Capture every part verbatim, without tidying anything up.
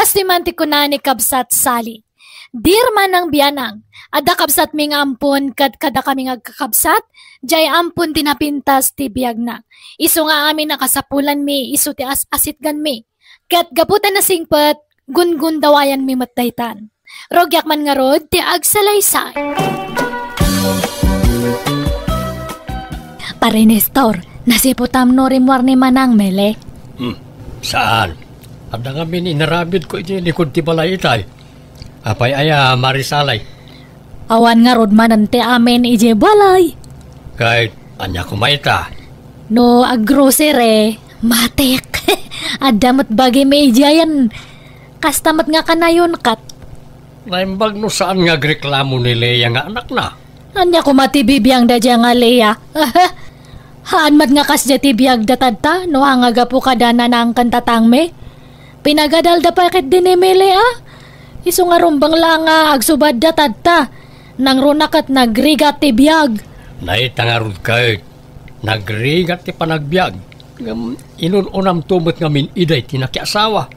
Siman ti kuna ni Kabsat Sally. Dear Manang Bianang, adda kabsatmi nga ampon ket kadakami nga agkakabsat, diay ampon ti napintas ti biagna. Isu nga amin a kasapulanmi, isu ti as-asitganmi. Ket gapu ta nasingpet, gungundawayanmi met daytan. Rugiak man ngarud ti agsalaysay. Pare Nestor, nasiputam no rimmuar ni Manang Mele? Hmm, saan? Adda ngamin inarabidko iti likud ti balay itay. Apay aya, Mare Sally? Awan ngarud manen ti amin idiay balay. Ket ania koma ita? No aggrocery, matik. Adda met bagimi idiayen. Kasta met nga kanayon ket. Naimbag no saan nga agreklamo ni Lea nga anakna? Ania koma ti bibiangda diay nga Lea? Haan met nga kasdiay ti biagda tatta, no haan nga gapu kada Nanang ken Tatangmi? Pinagadalda pay ketdi ni Mele, a? Isu nga rumbeng la nga agsubadda tatta. Nangruna ket nagrigat ti biag. Nay, ta ngarud ket nagrigat ti panagbiag. Ngem inun-unamto met ngamin idiay ti nakiasawa.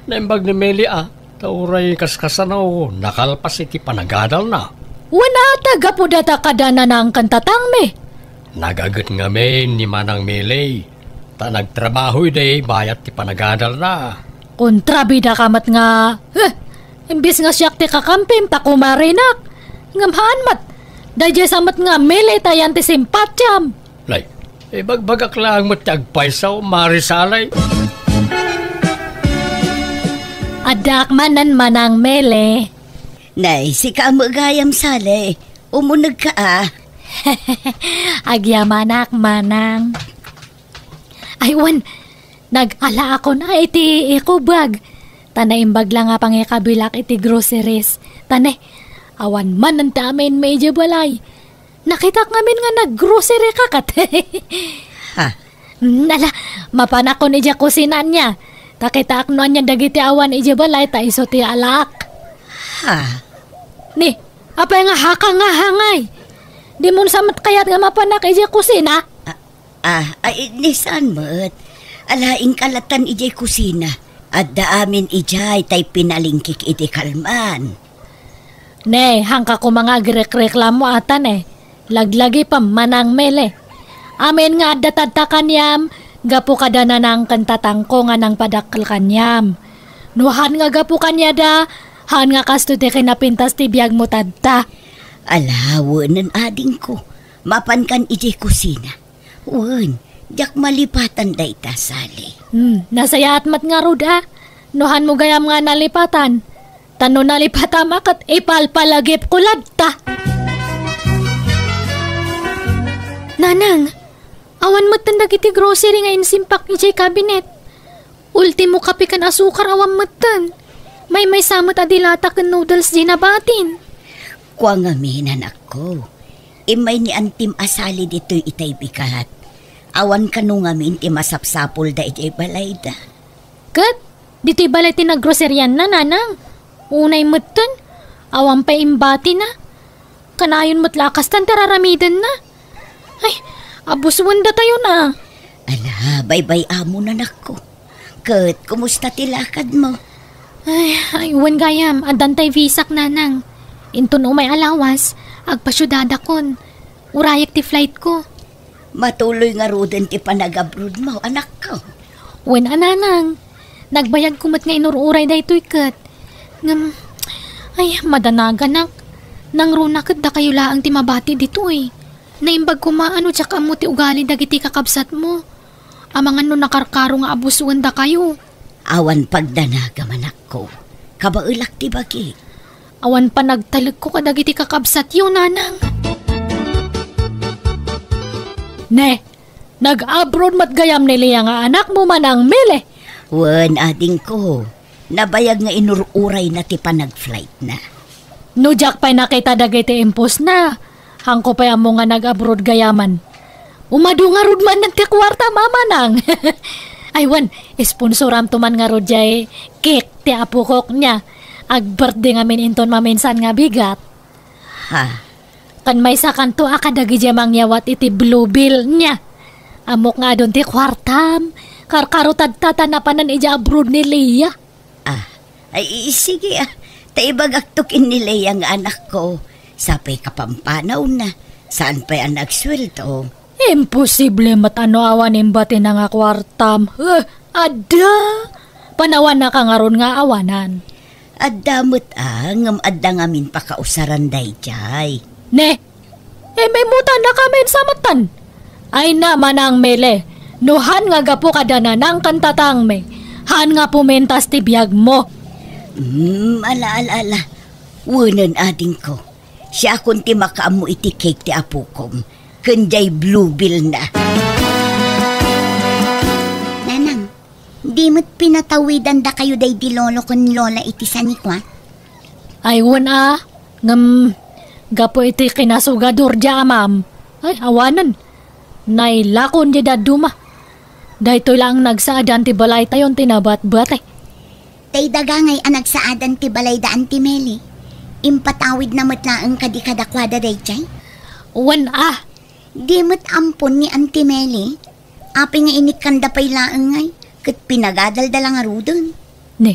Naimbag ni Mele, a, ta uray kaskasano, nakalpas iti panagadalna. Wen a, ta gapu data kada Nanang ken Tatangmi. Nagaget ngamin ni Manang Mele, ta nagtrabaho idiay bayat ti panagadalna. Kontrabida ka met nga, eh, imbis nga siak ti kakampim ta kumarinak. Ngem haan met, daydiay sa met nga Mele ta yan ti simpatiam. Nay, ibagbagak laeng met ti agpayso, Mare Sally. Addaak manen, Manang Mele. Nay, sika met gayam, Sally. Umunegka, a. Agyamanak, Manang. Ay, wen, nag-alaakon a iti eco bag. Ta naimbag la nga pangikabilak iti groceries. Ta ne, awan manen ti amin idiay balay. Nakitak ngamin nga naggrocery ka ket. Ha? Nala, mapanakon idiay kusina ania. Ta kitaak no ania dagiti awan idiay balay ta isu ti alaak. Ha? Ni, apay nga haka nga hangay? Dimon sa met kayat nga mapanak idiay kusina? Ah, ah, ay, ni saan met? Ala, inkalatan idiay kusina. Adda amin idiay tay pinalingkik iti kalman. Ne, hangka koma nga agrekreklamo ata ne. Laglagi pa, Manang Mele. Amin nga adda tadta kaniam, gapu kada Nanang ken Tatangko nga nangpadakkel kaniam. No haan nga gapu kaniada, haan nga kastoy ti kinapintas ti biagmo tadta. Ala, wen, adingko. Mapankan idiay kusina. Wen, diak malipatan dayta, Sally. Hmm, nasayaat met ngarud, a. No haanmo gayam nga nalipatan. Ta no nalipatam a ket ipalpalagipko latta. Nanang, awan metten dagiti grocery nga insimpak idiay cabinet. Ultimo kape ken asukar awan metten. Maymaysa met a dilata ken noodles diay nabatin. Kua ngamin, anakko. Immay ni Antim a Sally ditoy itay bigat. Awan kano ngamin ti masapsapulda idiay balayda. Ket, ditoy balay ti naggroserianna, Nanang. Unay metten, awan pay imbatina. Kanayon met la a kastan ti raramidenna. Ay, abusuen datayon a. Ala, baybay-amon, anakko. Ket, kumusta ti lakadmo? Ay, ay, wen gayam, addan tay visak, Nanang. Inton umay a lawas, agpasiudadakon. Urayek ti flightko. Matuloy ngaruden ti panagabrodmo, anakko. Wen a, Nanang. Nagbayagko met nga inur-uray daytoy ket. Ngem, ay, madanaganak. Nangruna ket dakayo laeng ti mabati ditoy. Naimbag koma a no diak ammo ti ugali dagiti kakabsatmo. Amangan no nakarkaro nga abusuen dakayo. Awan pagdanagam, anakko. Kabaelak ti bagi. Awan panagtalekko kadagiti kakabsatyo, Nanang. Ne, nag-abroad met gayam ni Lea nga anakmo, Manang Mele? Wen, adingko. Nabayag nga inur-urayna ti panag-flightna. No diak pay nakita dagiti impostna, haanko pay ammo nga nag-abroad gayaman. Umadu ngarud manen ti kuartam, Manang. Ay, wen, sponsoramto man ngarud diay cake ti apokok nia. Ag-birthday ngamin inton maminsan nga bigat. Ha? Ken maysakanto a kadagiti mangyawat iti Blue Bill nia. Ammok nga adun ti kuartam. Karkaro tadta ta napanan idiay abroad ni Lea. Ah, Ay, i-, sige, ah. Ta ibagakto ken ni Lea nga anakko. Sa pay kapampanawna, saan pay a nagsueldo. Imposible met a no awan imbatina nga kuartam. Eh, adda! Panawannaka ngarud nga awanan. Adda met, ah, ngem adda ngamin pakausaran daydiay. Ne, Em, immutannakamin sa metten. Ay na, Manang Mele, no han nga gapu kada nanang ken tatangmi, han nga pumintas ti biagmo. Hmm, ala, ala, ala. Wenen, adingko. Siakon ti makaammo iti cake ti apokom, ken diay bluebell na. Nanang, di met pinatawidandakayo daydi lolo ken lola iti sanikua? Ay, wen a, ngem gapu iti kinasugadur diay amam, ay, awanen. Nailakon diay dadduma. Daytoy laeng nagsaadan ti balaytayon ti nabatbati. Tay daga ngay a nagsaadan ti balayda, Auntie Meli. Impatawidna met laeng kadi kadakuada daydiay? Wen a. Di met ampon ni Auntie Meli? Apay nga inikkanda pay laeng ngay, ket pinagadalda la ngaruden. Ne.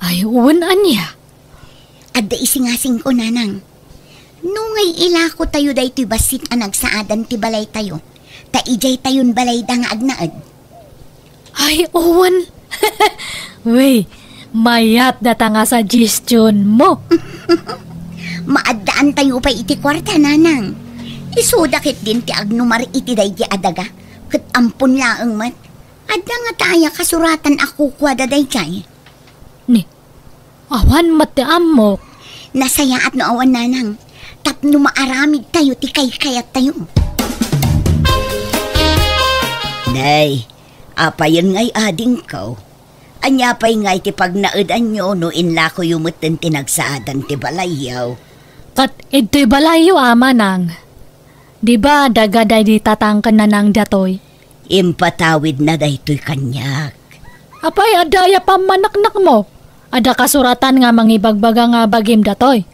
Ay, wen ania? Adda isingasingko, Nanang. No ngay ilakotayo daytoy bassit a nagsaadan ti balaytayo, ta idiaytayon balayda nga agnaed. Ay, wen. Wey, mayat data nga suggestion mo. Maaddaantayo pay iti kuarta, Nanang. Isuda ketdin ti agnumar iti daydi a daga, ket ampon laeng met. Adda ngata aya kasuratan a kukuada daydiay? Ni, awan met ti ammok. Nasayaat no awan, Nanang, tapno maaramidtayo ti kaykayattayo. Nay, apayen ngay adingko? Ania pay ngay ti pagnaedanyo no inlakoyo metten ti nagsaadan ti balayyo? Ket idtoy balayyo a, Manang. Di ba daga daydi tatang ken nanang datoy? Impatawidna daytoy kaniak. Apay, adda aya pammaneknekmo? Adda kasuratan nga mangibagbaga nga bagim datoy?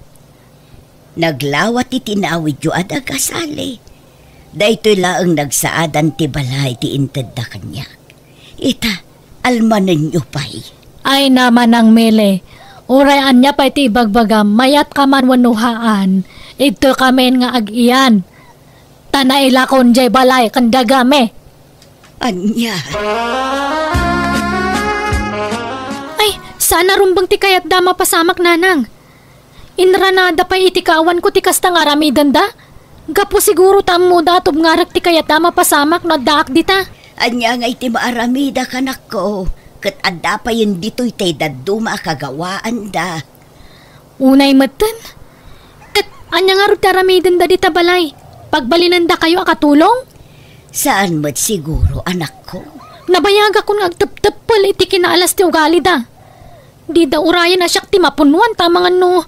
Naglawa ti tinawidyo a daga, Sally. Daytoy laeng nagsaadan ti balay ti intedda kaniak. Ita, almanenyo pay. Ay, Manang Mele, uray ania pay ti ibagbagam, mayatka man wenno haan, idtoykamin nga ag-iyan. Ta nailakon diay balay ken dagami. Ania? Ay, saan a rumbeng ti kayatda a mapasamak, Nanang. Inranada pay iti kaawanko ti kasta nga aramidenda. Gapu siguro ta ammoda a tubngarek ti kayatda a mapasamak no addaak dita. Ania ngay ti maaramida, anakko? Ket adda payen ditoy tay dadduma a kagawaanda. Unay metten? Ket ania ngarud ti aramidenda dita balay? Pagbalinendakayo a katulong? Saan met siguro, anakko. Nabayagakon nga agtepteppel iti kinaalas ti ugalida. Dida urayen a siak ti mapunnoan ta amangan no,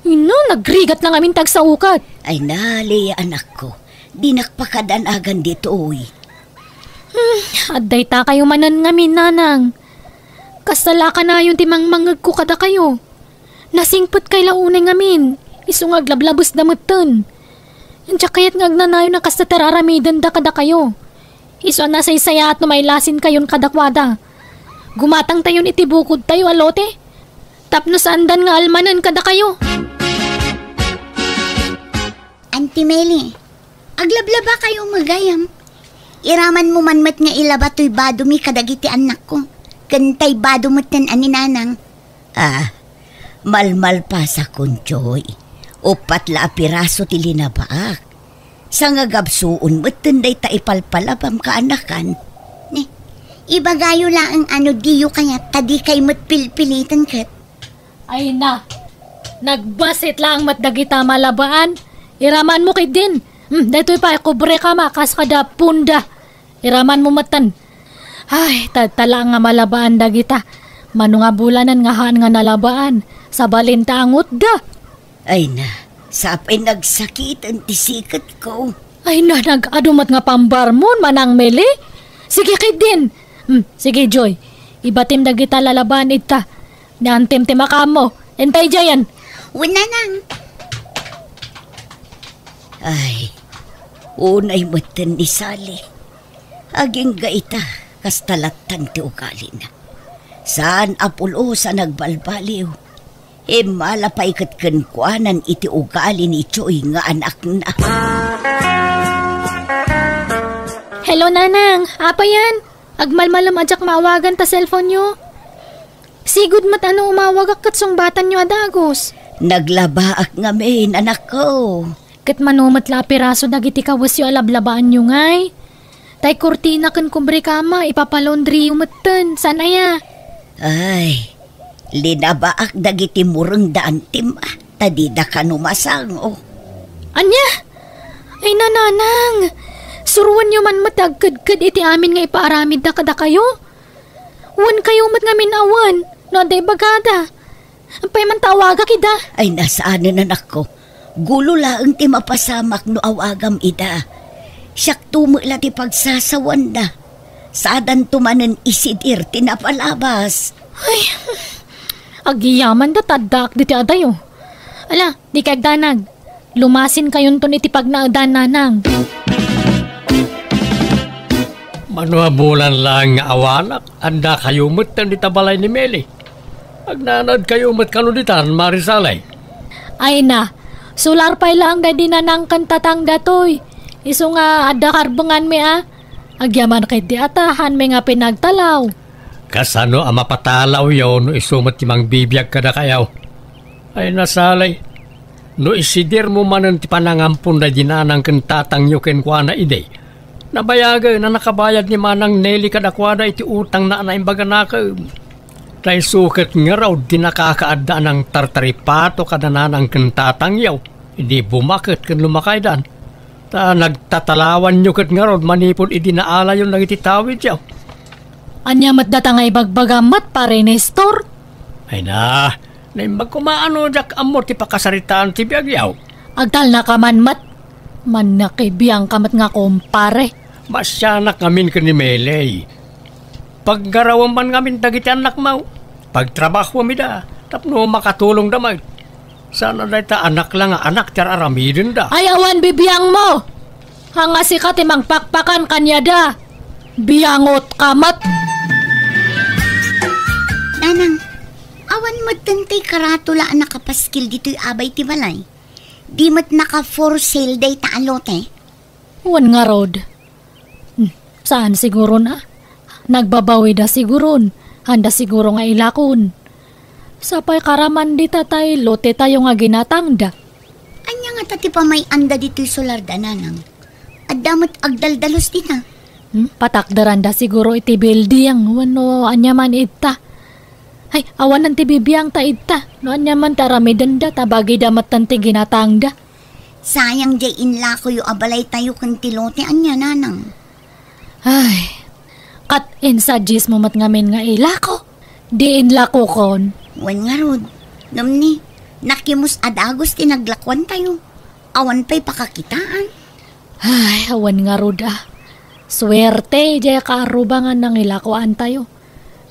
ino, nagrigat la ngamin ti agsaukat. Ay na, Lea, anakko. Dinak pakadanagan ditoy. Hmm, adda itakayo manen ngamin, Nanang. Kasta la a kanayon ti mangmangngegko kadakayo. Nasingpetkay la unay ngamin, isu nga aglablabesda metten. Diak kayat nga agnanayon a kasta ti ar-aramidenda kadakayo. Isu a nasaysayaat no mailasinkayon kadakuada. Gumatangtayon iti bukodtayo a lote, tapno saandan nga almanen kadakayo. Auntie Meli, aglablabakayo met gayam. Iramanmo man met nga ilaba toy badomi kadagiti annakko, ken tay bado metten a ni Nanang. Ah, malmalpasakon, Joy. Uppat la a piraso ti linabaak. Sangagabsuon metten dayta ipalpalabam kaanakan. Ni, ibagayo laeng a no diyo kayat ta dikay met pilpiliten ket. Ay na, nagbassit laeng met dagita malabaan. Iramanmo ketdin. Hmm, daytoy pay, kubrekam a kas kada punda. Iramanmo metten. Ay, tadta laeng nga malabaan dagita. Mano nga bulanen nga haan nga nalabaan, sabalin ta angutda. Ay na, sapay nagsakiten ti siketko. Ay na, nag-adu met nga pambarmon, Manang Meli. Sige ketdin. Hmm, sige, Joy. Ibatim dagita lalabaan ita. Ni antem ti makaammo. Entay diayen. Wen, Nanang. Ay, unay metten ni Sally. Agingga ita, kasta lattan ti ugalina. Saan a pulos a nagbalbaliw. Immala pay ket kenkuanan iti ugali ni Choy nga anakna. Hello, Nanang. Apay a? Agmalmalem a diak maawagan ta cellphone-yo. Sigud met a no umawagak ket sungbatanyo a dagus. Naglabaak ngamin, anakko. Ket mano met la a piraso dagiti kawesyo a lablabaanyo ngay? Tay kurtina ken kubre kama, ipapalaundriyo metten, saan aya? Ay, linabaak dagiti mureng da Antim, ah, ta dida kano masango. Ania? Ay, nanang, suroenyo man met ti agkedked iti amin nga ipaaramidda kadakayo. Wen kayo met ngamin a wen, no adda ibagada. Apay man ta awagak ida? Ay, nasaanen, anakko. Gulo laeng ti mapasamak no awagam ida. Siakto met la ti pagsasawanda. Saadanto manen isidir ti napalabas. Ay, agyamanda ta addaak ditoy adayo. Ala, dika agdanag. Lumasin kayonton iti pagnaedan, nanang. Mano a bulan laeng nga awanak, adda kayo met dita balay ni Meli. Agnanaed kayo met kano ditan, Mari Sally? Ay na, sular pay laeng daydi nanang ken tatang datoy. Isu nga adda karbenganmi a. Agyaman ketdi a ta haanmi nga pinagtalaw. Kasano a mapatalawyo no isu met ti mangbibiag kadakayo? Ay na, Sally, no isidirmo manen ti panangampon daydi nanang ken tatangyo kenkuana idi, nabayagen a nakabayad ni Manang Nelly kadakuada iti utangna a naimbag a nakem. Ta isu ket ngarud ti nakakaadda a nangtartaripato kada nanang ken tatangyo idi bumaket ken lumakaydan. Ta nagtatalawanyo ket ngarud manipud idi naalayon dagiti tawidyo. Ania met data nga ibagbagam met, Pare Nestor? Ay na, naimbag koma a no diak ammo ti pakasaritaan ti biagyo. Agtalnaka man met. Mannakibiangka met nga kumpare. Maasianak ngamin ken ni Meley. Paggarawem man ngamin dagiti annakmo. Pagtrabahoem ida tapno makatulongda met. Saan a dayta anak la nga anak ti ar-aramidenda. Ay, awan bibiangmo! Haan nga sika ti mangpakpakan kaniada. Biangotka met! Nanang, awan metten ti karatula a nakapaskil ditoy abay ti balay. Di met naka-for sale dayta a lote? Wen ngarud. Hmm, saan siguron a? Nagbabawida siguron. Haanda siguro nga ilakon. Sapay karaman dita tay lotetayo nga ginatangda. Ania ngata ti pamay-anda ditoy solarda, nanang? Adda met agdaldalos dita. Hmm, patakderanda siguro iti building wenno ania man idta. Ay, awanen ti bibiangta idta. No ania man ti aramidenda ta bagida metten ti ginatangda. Sayang diay inlakoyo a balaytayo ken ti lote, ania, nanang? Ay, ket insuggesmo met ngamin nga ilako. Di inlakokon. Wen ngarud, ngem ni, nakimus a dagus ti naglakoantayo. Awan pay pakakitaan. Ay, awan ngarud a. Suerte, diay kaarruba nga nangilakoantayo.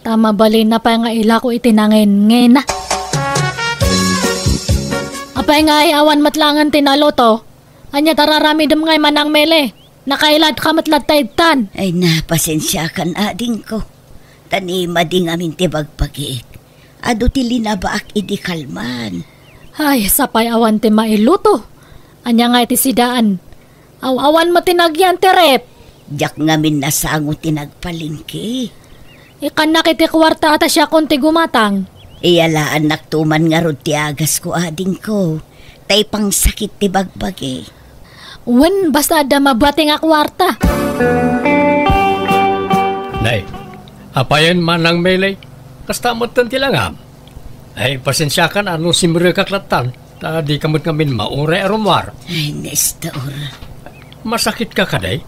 Ta mabalinna pay nga ilako iti nangenngena. Apay nga ay awan met laengen ti naloto? Ania ti ar-aramidem ngay, Manang Mele? Nakailad ka met latta idtan. Ay, napasensiakan, adingko. Ta ni madi ngamin ti bagbagik. Adu ti linabaak idi kalman. Ay, sapay awan ti mailuto. Ania nga iti sidaan? Aw-awan met ti nagyan ti ref. Diak ngamin nasango ti nagpalengke. Ikannak iti kuarta a ta siakon ti gumatang. Iyalaannakto man ngarud ti agasko, adingko. Ta ipangsakit ti bagbagi. Wen, basta adda mabating a kuarta. Nay, apayen, Manang Mele? Kasta metten ti langam. Ay, pasensiakan a no simrekak lattan, ta dika met ngamin mauray a rummuar. Ay, Nestor. Masakitka kadi?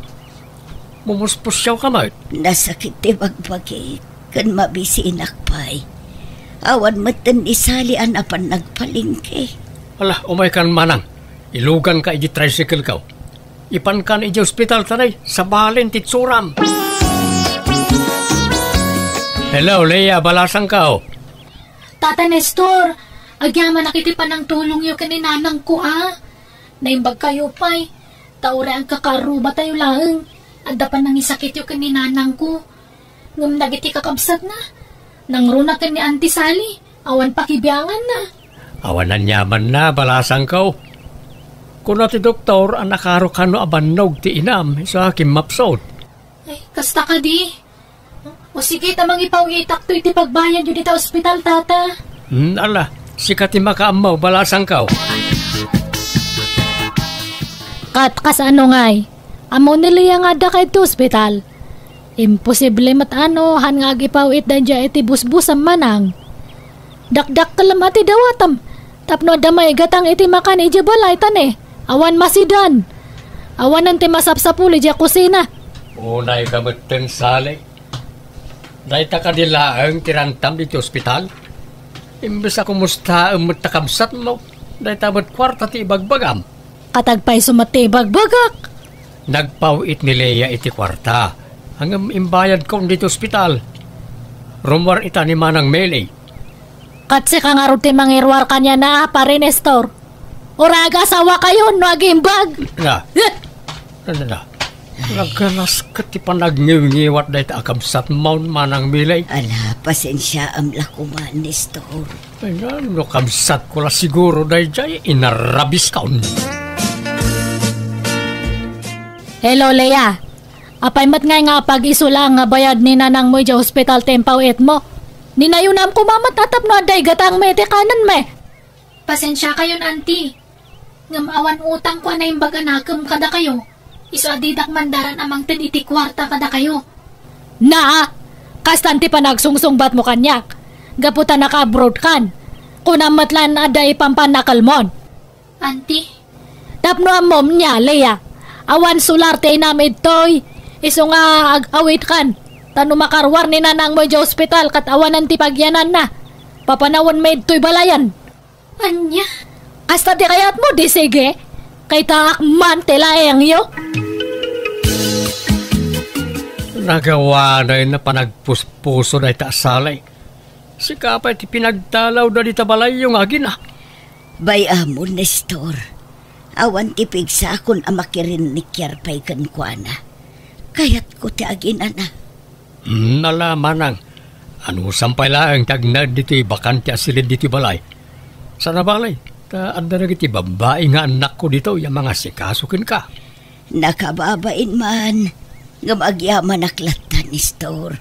Mumuspusiawka met? Nasakit ti bagbagik, ken mabisinak pay. Awan metten ni Sally a napan nagpalengke. Ala, umaykan, Manang. Iluganka iti tricycle-ko. Ipankan iti ospital, ta nay, sabalen ti itsuram. Hello, Leia, balasangko. Tata Nestor, agyamanak iti panangtulongyo ken ni nanangko a. Naimbag kayo pay, ta uray agkakaarrubatayo laeng, adda panangisakityo ken ni nanangko. Ngem dagiti kakabsatna, Nangruna ken ni Auntie Sally, awan pakibianganna. Awan aniamanna, balasangko. Kuna ti doktor a nakaro kano a bannog ti inam, isu a kimmapsut. Ay, kasta kadi. O sige, ta mangipaw-itak to iti pagbayadyo dita ospital, tata. Hmm, ala, sika ti makaammo, balasangko. Kat, kasano ngay? Ammo ni Lea nga adda ka iti ospital. Imposible met ano, han nga agipaw-it daydiay iti busbusam, manang. Dakdakkel met ti dawatem, tapno adda maigatang iti makan idiay balay, ta ne, awan masidan. Awanen ti masapsapul idiay kusina. Unay ka metten, Sally. Dayta kadi laeng ti rantam iti ospital? Imbes a kumustaem met ta kabsatmo, dayta met kuarta ti ibagbagam. Kat agpayso met ti ibagbagak. Nagpaw-it ni Lea iti kuarta. Ngem imbayadkon ditoy ospital. Rummuar ita ni Manang Meli. Kat sika ngarud ti mangiruar kaniana, Pare Nestor. Uray agasawakayon no agimbag. Na. Eh! Na, na, na. Nagkalas ket ti panagngewngewat dayta a kabsatmon, Manang Meli. Ala, pasensiaam la koma, Nestor. Ay, no kabsatko la siguro daydiay, inarrabiskon. Hello, Lea. Apay met ngay nga apag-isu laeng nga bayad ni nanangmo idiay ospital ti impaw-itmo? Ninayunam koma met a tapno adda igatangmi iti kanenmi. Pasensiakayon, Auntie. Ngem awan utangko a naimbag a nakem kadakayo. Isu a didak mandaran a mangted iti kuarta kadakayo. Na, kastan ti panagsungsungbatmo kaniak. Gapu ta naka-abroad kan. Kunam met laeng adda ipampannakelmon. Auntie. Tapno ammom nia, Lea. Awan solar ti inam idtoy. Isu nga ag-awid kan. Ta no makaruar ni nanangmo idiay ospital ket awanen ti pagyananna, papanawenmi idtoy balayen. Ania? Kasta ti kayatmo, di sige. Kaytaak man ti laengyo. Nagawanay na panagpuspuso dayta a Sally. Sika pay ti pinagtalawda dita balayyo nga agina. Bay-amon, Nestor. Awan ti pigsakon a makirinnikiar pay kenkuana. Kayatko ti aginana. Hmm, ala, manang. Anusam pay laeng ti agnaed ditoy bakante a silid ditoy balay. Sana balay, ta adda dagiti babbai nga annakko ditoy a mangasikaso kenka. Nakababain man, ngem agyamanak latta, Nestor.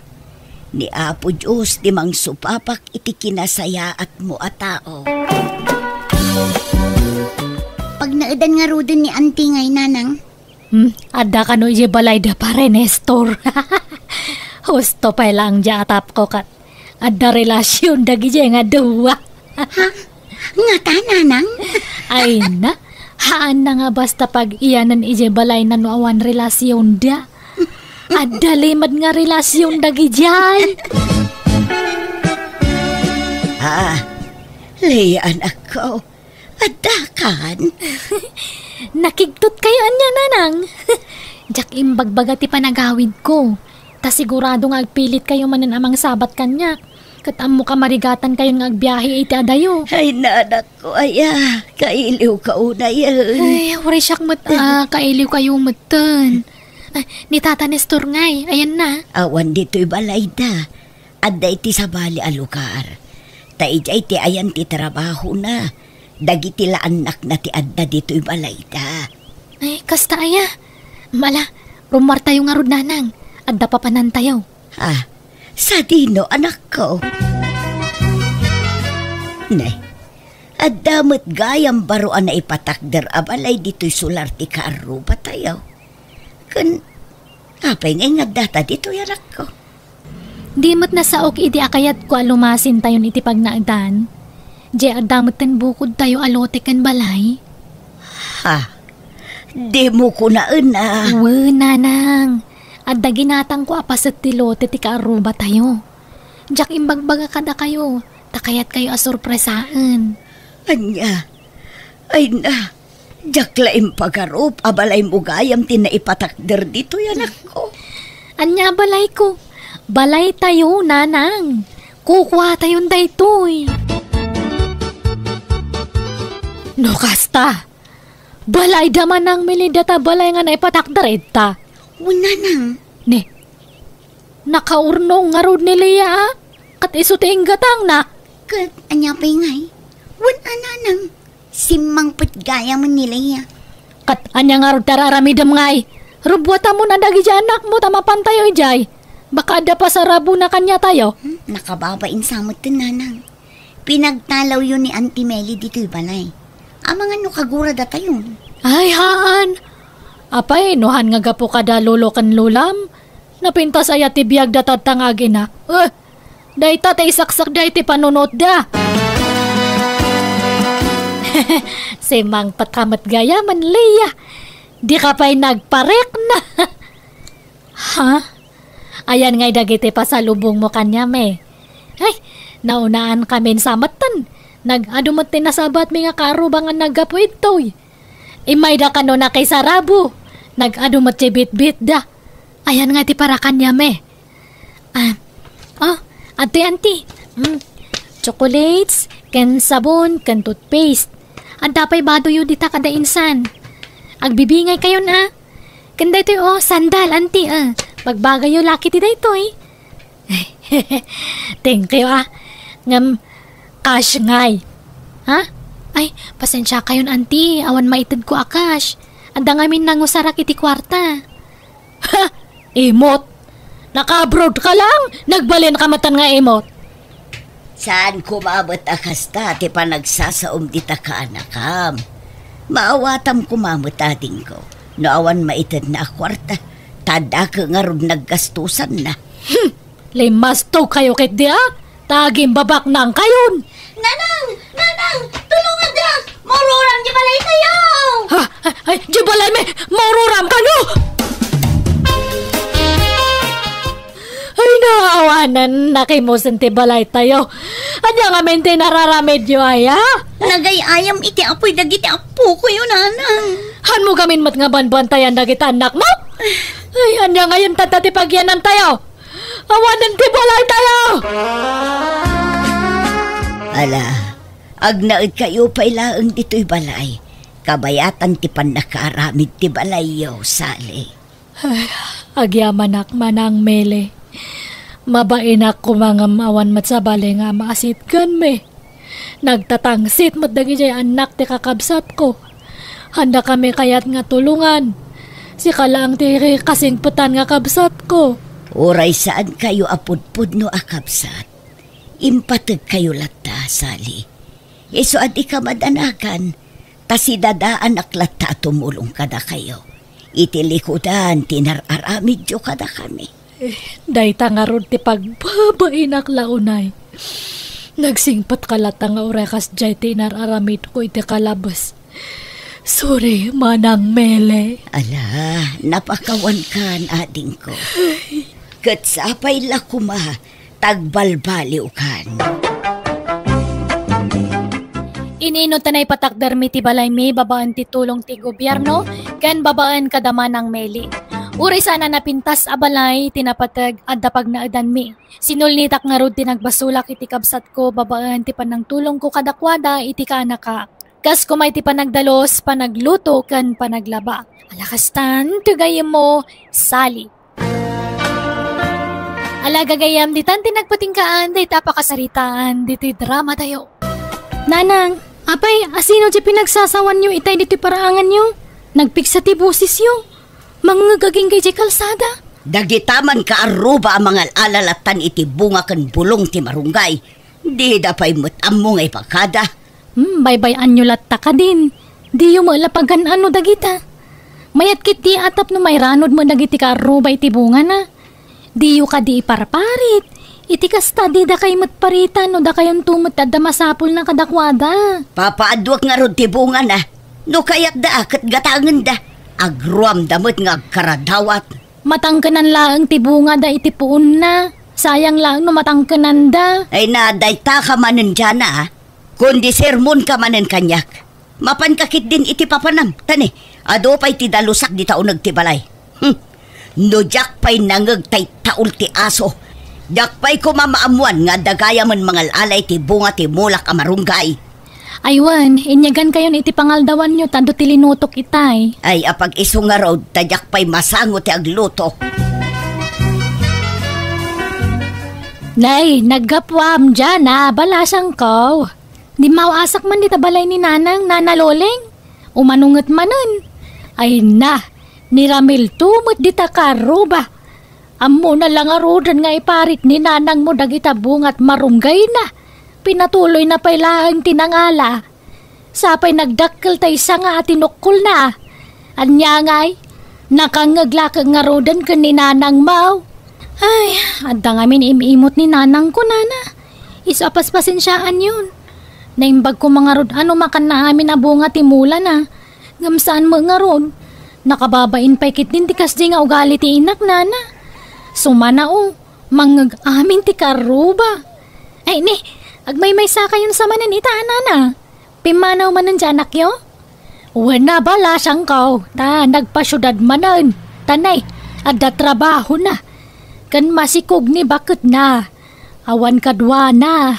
Ni Apo Dios ti mangsupapak iti kinasayaatmo a tao. Pagnaedan ngaruden ni Auntie ngay, Nanang. Hmm, adda kano idiay balayda, Pare Nestor. Husto pay laeng diay atapko ket adda relasion dagidiay nga dua. Ha? Ngata, Nanang? Ay na, haanna nga basta pag-iyanan idiay balayna no awan relasionda. Adda limed nga relasion dagidiay. Ah, Lea, anakko. Adda kan? Nakigtot kayo ania, Nanang? Diak imbagbaga ti panagawidko. Ta sigurado nga agpilit kayo manen a mangsabat kaniak. Ket ammo ka marigatan kayon nga agbiahe iti adayo. Ay, nanakko, aya, kailiw ka unayen. Ay, uray siak met, ah, kailiw kayo metten. Ah, ni Tata Nestor ngay, ayanna. Awan ditoy balayda. Adda iti sabali a lugar. Ta idiay ti ayan ti trabahona. Dagiti la annakna ti adda ditoy balayda. Ay, kasta aya. Mala, rummuartayo ngarud, Nanang. Adda papanantayo. Ah, sadino, anakko? Ne, adda met gayam baro a naipatakder a balay ditoy solar ti kaarrubatayo. Ken apay nga ingaddata ditoy, anakko? Di met nasaok idi a kayatko a lumasintayon iti pagnaedan. Diay adda metten bukodtayo a lote ken balay. Ha? Dimo kunaen a? Wen, Nanang. Adda ginatangko a paset ti lote ti kaarrubatayo. Diak imbagbaga kadakayo, ta kayatkayo a sorpresaen. Ania? Ay na, diak la impagarup a balaymo gayam ti naipatakder ditoy, anakko. Ania a balayko? Balaytayo, Nanang. Kukuatayon daytoy. No kasta, balayda, Manang Meli, data balay nga naipatakder ita. Wen, Nanang. Ne, nakaurnong ngarud ni Lea, a? Ket isu ti inggatangna. Ket ania pay ngay? Wen a, nanang, simmangpet gayamen ni Lea. Ket ania ngarud ti ar-aramidem ngay? Rubbuatamon a dagidiay annakmo ta mapantayo idiay. Baka adda pasarabona kaniatayo. Hmm, nakababain sa metten, nanang. Pinagtalawyo ni Auntie Meli ditoy balay. Amangan no kaguradatayon. Ay, haan. Apay, no han nga gapu kada lolo ken lolam, napintas aya ti biagda tatta nga agina. Eh, dayta ti isaksak dayta ti panunotda. Simmangpet ka met gayamen, Lea. Di ka pay nagparekna. Ha? Ayan ngay dagiti pasalubongmo kaniam, eh. Ay, naunaan kamin sa metten. Nag-adu met ti nasabatmi nga kaarruba nga naggapu ditoy. Immayda kano nakisarabo. Nag-adu met ti bitbitda. Ayan ngay ti para kaniam, eh. Ah, oh, adtoy, auntie. Mm. Chocolates, ken sabon, ken toothpaste. Adda pay badoyo dita kada insan. Agbibingay kayon, ah. Ken daytoy, oh, sandal, auntie, ah. Pagbagayyo laki ti daytoy. Thank you, ah. Ngem, cash ngay. Ha? Ay, pasensia kayon, auntie. Awan maitedko a cash. Adda ngamin nangusarak iti kuarta. Ha? Imot? Naka-abroad ka lang? Nagbalin ka matan nga imot? Saan koma met a kasta ti panagsasaom dita kaanakam? Maawatam koma met, adingko, no awan maitedna a kuarta, ta adda ngarud naggastusanna. Hmm. Limmasto kayo ketdi, a? Ta agimbabaknang kayon. Nanang! Nanang! Tulongan dia! Maururam di balay tayo! Ha? Ay, ay, di balay mi! Maururam kano! Ay, naawanan, nakimusen ti balay tayo. Ania ngamin ti nararamidyo, aya? Nagay-ayam iti apoy dagiti apo ko, yo, nanang. Han mo gamin met nga banbantayan dagiti anak mo? Ay, ania ngayon tatta ti pagyanan tayo? Awanen ti balay tayo! Ala, agnaed kayo pay laeng ditoy balay. Kabayatan ti pannakaaramid ti balayyo, Sally. Ay, agyamanak, Manang Mele. Mabainak koma ngem awan met sabali nga maasitganmi. Nagtatangsit met dagidiay annak ti kakabsatko. Handa kami kayat nga tulongan. Sika laeng ti kasingpetan nga kabsatko. Uray saan kayo a pudpudno a kabsat, impateg kayo latta, Sally. Isu a di ka madanagan, ta sidadaanak latta a tumulong kadakayo iti likudan ti nar-aramidyo kadakami. Eh, dayta ngarud ti pagbabainak la unay. Nagsingpet ka latta nga uray kasdiay ti inar-aramidko iti kalabes. Sorry, Manang Mele. Ala, napakawankan, adingko. Ket sapay la koma, tagbalbaliwkan. Inino ta naipatakdermi ti balaymi babaen ti tulong ti gobierno ken babaen kada Manang Mele. Uray saan a napintas a balay ti napateg, adda pagnaedanmi. Sinulnitak ngarud ti nagbasolak iti kabsatko babaen ti panangtulongko kadakuada iti kaanaka. Kas koma iti panagdalus, panagluto, ken panaglaba. Ala kastan, ti gayyemmo, Sally. Ala gagayyem, ditan ti nagpatinggaan dayta a pakasaritaan ditoy drama tayo. Nanang, apay, asino ti pinagsasawanyo itay ditoy paraanganyo? Nagpigsa ti bosesyo. Mangngeg agingga idiay kalsada. Dagita man kaarruba a mangal-ala lattan iti bunga ken bulong ti marunggay. Dida pay met ammo nga ipakada. Hmm, baybay-anyo latta kadin. Diyo met la pagan-ano dagita. Mayat ketdi a tapno mairanod met dagiti kaarruba iti bungana. Diyo kadi iparparit. Iti kasta, didakay met paritan no dakayonto met ti adda masapulna kadakuada. Papaadduak ngarud ti bungana. No kayatda, ket gatangenda. Agruamda met nga agkaradawat. Matangkenan laeng ti bungada iti puonna. Sayang laeng no matangkenanda. Ay na, dayta ka manen diana, a. Kundi sermon ka manen kaniak. Mapanka ketdin iti papanam. Tani, adu pay ti dalusak dita uneg ti balay. Hmm. No diak pay nangeg tay taul ti aso, diak pay koma maammuan nga adda gayamen mangal-ala iti bunga ti mulak a marunggay. Ay wen, inyagankayon iti pangaldawanyo ta adu ti linutok itay. Ay, apag-isu ngarud, ta diak pay masango ti agluto. Nay, naggapuam diay a balasangko. Dimmaw-asak man dita balay ni Nanang, Nana Loleng. Umano nget manen. Ay na, ni Ramil to met dita karruba. Ammona la ngaruden nga iparit ni nanangmo dagita bungat marunggayna. Pinatuloyna pay laeng ti nangala. Sapay nagdakkel tay sanga a tinukkolna. Ania ngay, nakangngeg la ket ngaruden ken ni nanangmo. Ay, adda ngamin im-imot ni nanangko, nana. Isu a paspasensiaanyon. Naimbag koma ngarud a no makanna amin a bunga ti mulana. Ngem saan met ngarud. Nakababain pay ketdin ti kasdi nga ugali ti inak, nana. Sumana, o, mangngeg amin ti karruba. Ay, ni, agmaymaysakayon sa manen ita, nana. Pimmanaw manen ti anakyo? Wen a balasangko, ta nagpasiudad manen. Ta nay, adda trabahona. Ken masikog ni baketna. Awan kaduana.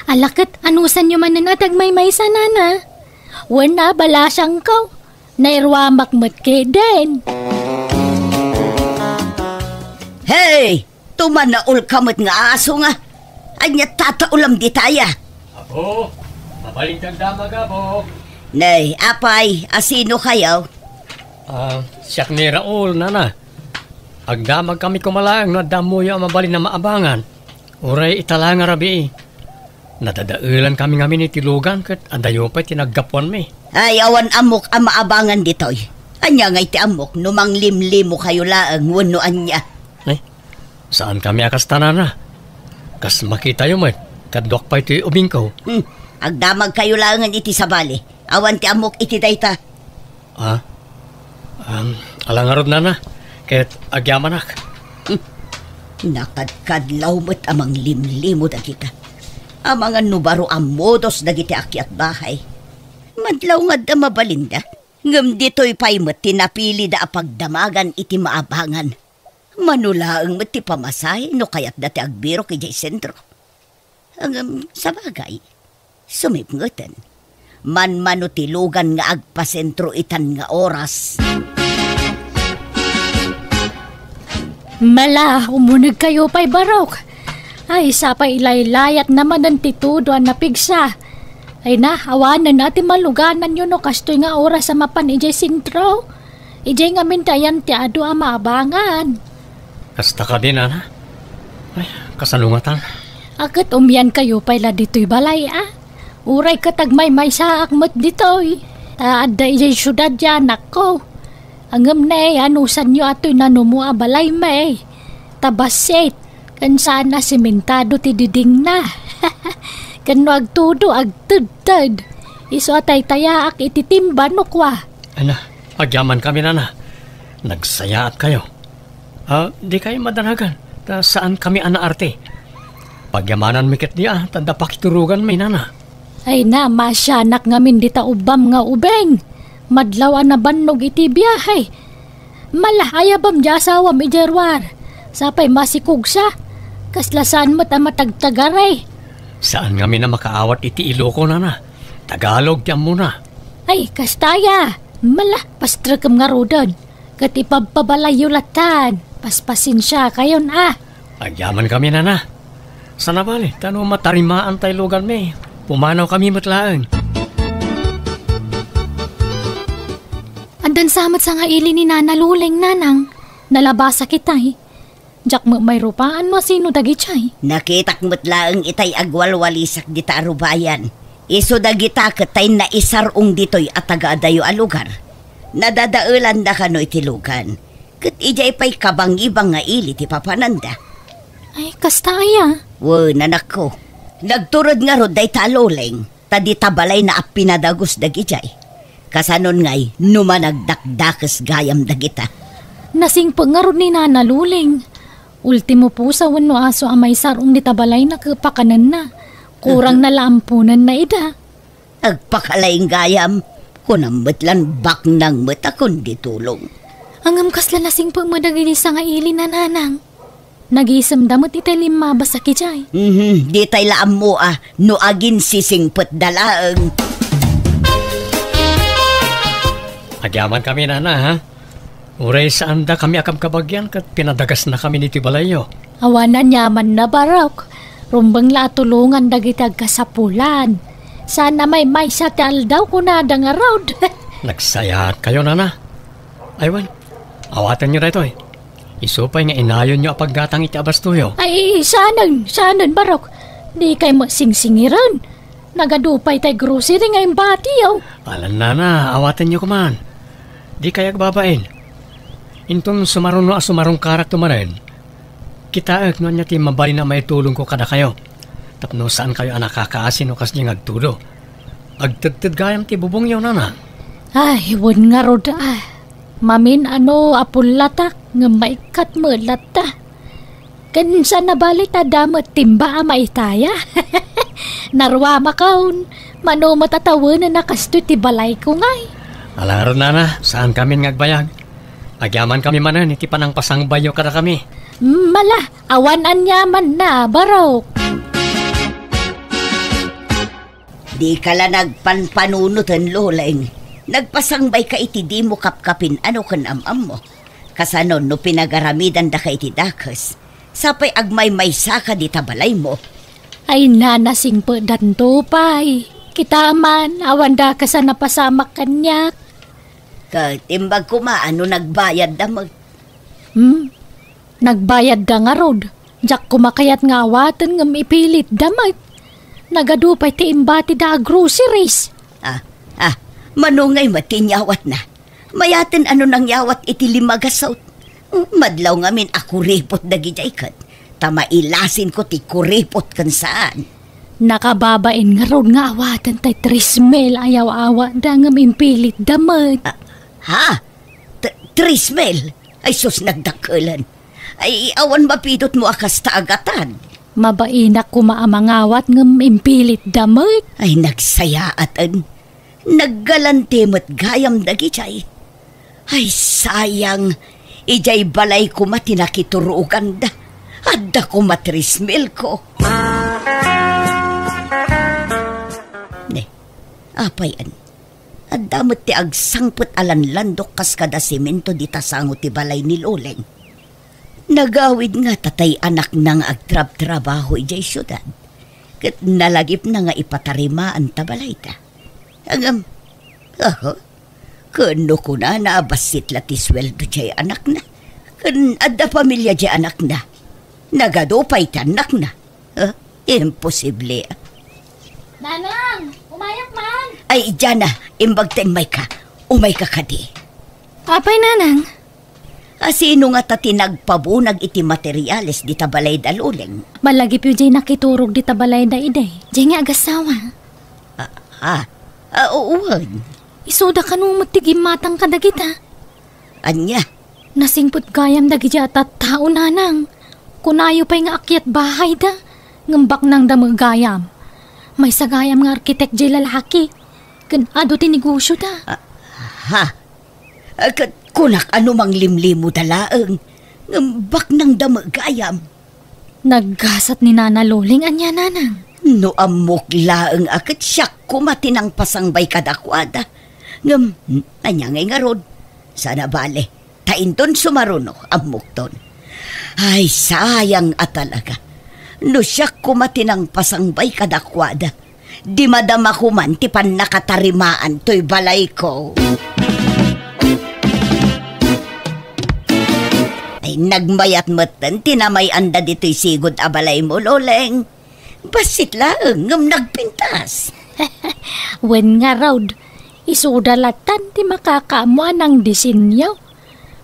Ala ket, anusanyo manen a tagmaymaysa, nana? Wen a balasangko, nairuamak met ketdin. Hey! Tumanaol ka met nga aso nga. Ania tataolam ditaya? Apo, mabalin kang damag, apo. Nay, apay, asino kayo? Ah, siak ni Raul, nana. Agdamag kami koma laeng no adda ammoyo a mabalin a maabangan. Uray ita la nga rabii. Nadadaelan kami ngamin iti lugan ket adayo pay ti naggapuanmi. Ay, awan ammok a maabangan ditoy. Ania ngay ti ammok no manglimlimo kayo laeng wenno ania? Ay, saan kami a kasta, nana. Kas makitayo met, kaduak pay ti ubingko. Hmm, agdamag kayo laengen iti sabali. Awan ti ammok iti dayta. Ah? Um, ala ngarud, nana, ket agyamanak. Hmm. Nakadkadlaw met a manglimlimo dagita. Amangan no baro a modos dagiti akiat bahay. Madlaw nga adda mabalinda. Ngem ditoy pay met ti napilida a pagdamagan iti maabangan. Mano laeng met ti pamasahe no kayatda ti agbirok idiay sentro. Ngem, sabagay, sumipngeten. Manmano ti lugan nga agpasentro itan nga oras. Mala, umunegkayo pay barok. Ay, sapay ilaylayat na manen ti tudo a napigsa. Ay na, awanen a ti malugananyo no kastoy nga oras a mapan idiay sentro. Idiay ngamin ti ayan ti adu a maabangan. Kasta kadi, nana? Ay, kasano ngatan? Aket umiankayo pay la ditoy balay, a? Uray ket agmaymaysaak met ditoy. Ta adda idiay siudad ti anakko. Ngem ne, anusanyo a toy nanumo a balay, may. Ta bassit, ken saan a sementado ti didingna. Ken no agtudo, agtedted. Isu a taytayaak iti timba no kua. Ana, agyaman kami, nana. Nagsayaat kayo. Ah, di kayo madanagan, ta saan kami a naarte. Pagyamananmi ketdi, a, ta adda pakituroganmi, nana. Ay na, masianak ngamin dita ubbam nga ubing. Madlaw a nabannog iti biahe. Mala, ayabam di asawam idiay ruar. Sapay masikogsa. Kasla saan met a matagtagari. Saan ngamin a makaawat iti Iloko, nana. Tagalog ti ammona. Ay, kasta aya. Mala, pastrekem ngaruden. Ket ipabpabalayyo latan. Paspasensiakayon, a. Agyaman kami, nana. Sana bale, ta no matarimaan tay luganmi, pumanaw kami met laeng. Addan sa met sangaili ni Nana Luleng, nanang. Nalabasak itay. Diak met mairupaan no asino dagitay. Nakitak met laeng itay agwalwalisak dita a rubayan. Isu dagita ket tay naisar-ong ditoy a tagaadayo a lugar. Nadadaelanda kano iti lugan. Ket idiay pay kabangibang nga ili ti papananda. Ay, kasta aya? Wen, anakko. Nagtured ngarud dayta a Luleng, ta dita balayna a pinadagus dagidiay. Kasanon ngay, no managdakdakes gayam dagita. Nasingpet ngarud ni Nana Luleng. Ultimo pusa wenno aso a maisar-ong dita balayna ket pakanenna. Kurang na la amponenna ida. Agpakalaing gayam, kunam met lan baknang met a kundi tulong. Ngem kasla nasingpet met dagiti sangaili, nanang. Nagisemda met itay limmabas a kidiay. Mhm, ditay la ammo a no aginsisingpetda laeng. Agyaman kami, nana, ha? Uray saanda kami a kabkabagian ket pinadagasna kami iti balayyo. Awan aniamanna, Barok. Rumbeng la a tulongan dagiti agkasapulan. Saan a maymaysa ti aldaw, kunada ngarud. Nagsayaatkayo, nana. Ay, wen, awatenyo daytoy. Isu pay nga inayonyo a paggatang iti abastoyo. Ay, saanen, saanen, Barok. Dikay met singsingiren. Nagadu pay tay grocery nga imbatiyo. Alan, nana, awatenyo koman. Dikay agbabain. Inton sumaruno a sumarungkarakto manen, kitaek no ania ti mabalin a maitulongko kadakayo. Tapno saankayo a nakakaasi no kasdiay nga agtudo. Agtedted gayam ti bubongyo, nana. Ay, wen ngarud, ah. Mamin-ano a pullatak, ngem maikkat met latta. Ken saan a bali ta adda met timba a maitaya. Naruamakon, mano met a tawenen a kastoy ti balayko ngay. Ala ngarud, nana, saankamin nga agbayag. Agyamankami manen iti panangpasangbayyo kadakami. Mala, awan aniamanna, Barok. Dika la nagpanpanunoten, Loleng. Nagpasangbayka iti dimo kapkapin-ano ken am-ammo. Kasano no pinagaramidandaka iti dakes? Sapay agmaymaysaka dita balaymo. Ay, nana, singpetdanto pay. Kita man, awan dakes a napasamak kaniak. Ket imbag koma a no nagbayadda met. Hmm? Nagbayadda ngarud. Diak koma kayat nga awaten ngem ipilitda met. Nagadu pay ti imbatida a groceries. Ah, ah, mano ngay met ti inyawatna? Mayaten a no nangyawat iti lima gasut. Madlaw ngamin a kuripot dagidiay ket ta mailasinko ti kuripot ken saan. Nakababain ngarud nga awaten tay trismil a yaw-awatda ngem impilitda met. Ah, ha? T-, trismil? Ay sus, nagdakkelen. Ay, awan mapidutmo a kasta a gatad. Mabainak koma a mangawat ngem impilitda met. Ay, nagsayaaten. Naggalante met gayam dagidiay. Ay, sayang. Idiay balay koma ti nakituroganda. Adda koma trismilko. Ne, apay, an-, adda met ti agsangpet a lanlandok kas kada semento dita sango ti balay ni Loleng. Nagawid ngata tay anakna nga agtrabtrabaho idiay siudad, ket nalagipna nga ipatarimaan ta balayda. Ngem, aha, ken no kunana a bassit la ti sueldo diay anakna, ken adda pamilia diay anakna, nagadu pay ti annakna. Ah, imposible. Nanang, umayak man! Ay, Jana, imbag ta immayka. Umayka kadi. Apay, Nanang? A, sino ngata ti nagpabunag iti materiales dita balayda, Loleng? Malagipyo diay nakiturog dita balayda idi. Diay nga agasawa. Ah, ah, ah, wen. Isuda kano met ti gimmatang kadagita. Ania? Nasingpet gayam dagiti a tattao, Nanang. Kunayo pay nga akyat bahayda, ngem baknangda met gayam. Maysa gayam nga arkitek diay lalaki, ken adu ti negosioda. Ah, ha? Ah, ket kunak a no manglimlimoda laeng, ngem baknangda met gayam. Naggasat ni Nana Loleng, ania, Nanang? No ammok laeng a ket siak koma ti nangpasangbay kadakuada. Ngem, ania ngay ngarud? Saan a bale, ta inton sumaruno, ammokton. Ay, sayang a talaga. No siak koma ti nangpasangbay kadakuada, di madama koman ti pannakatarimaan toy balayko. Ay, nagmayat metten ti namay-anda ditoy sigud a balaymo, Loleng. Bassit laeng ngem nagpintas. Wen ngarud, isuda lattan ti makakaammo a nangdisenyo.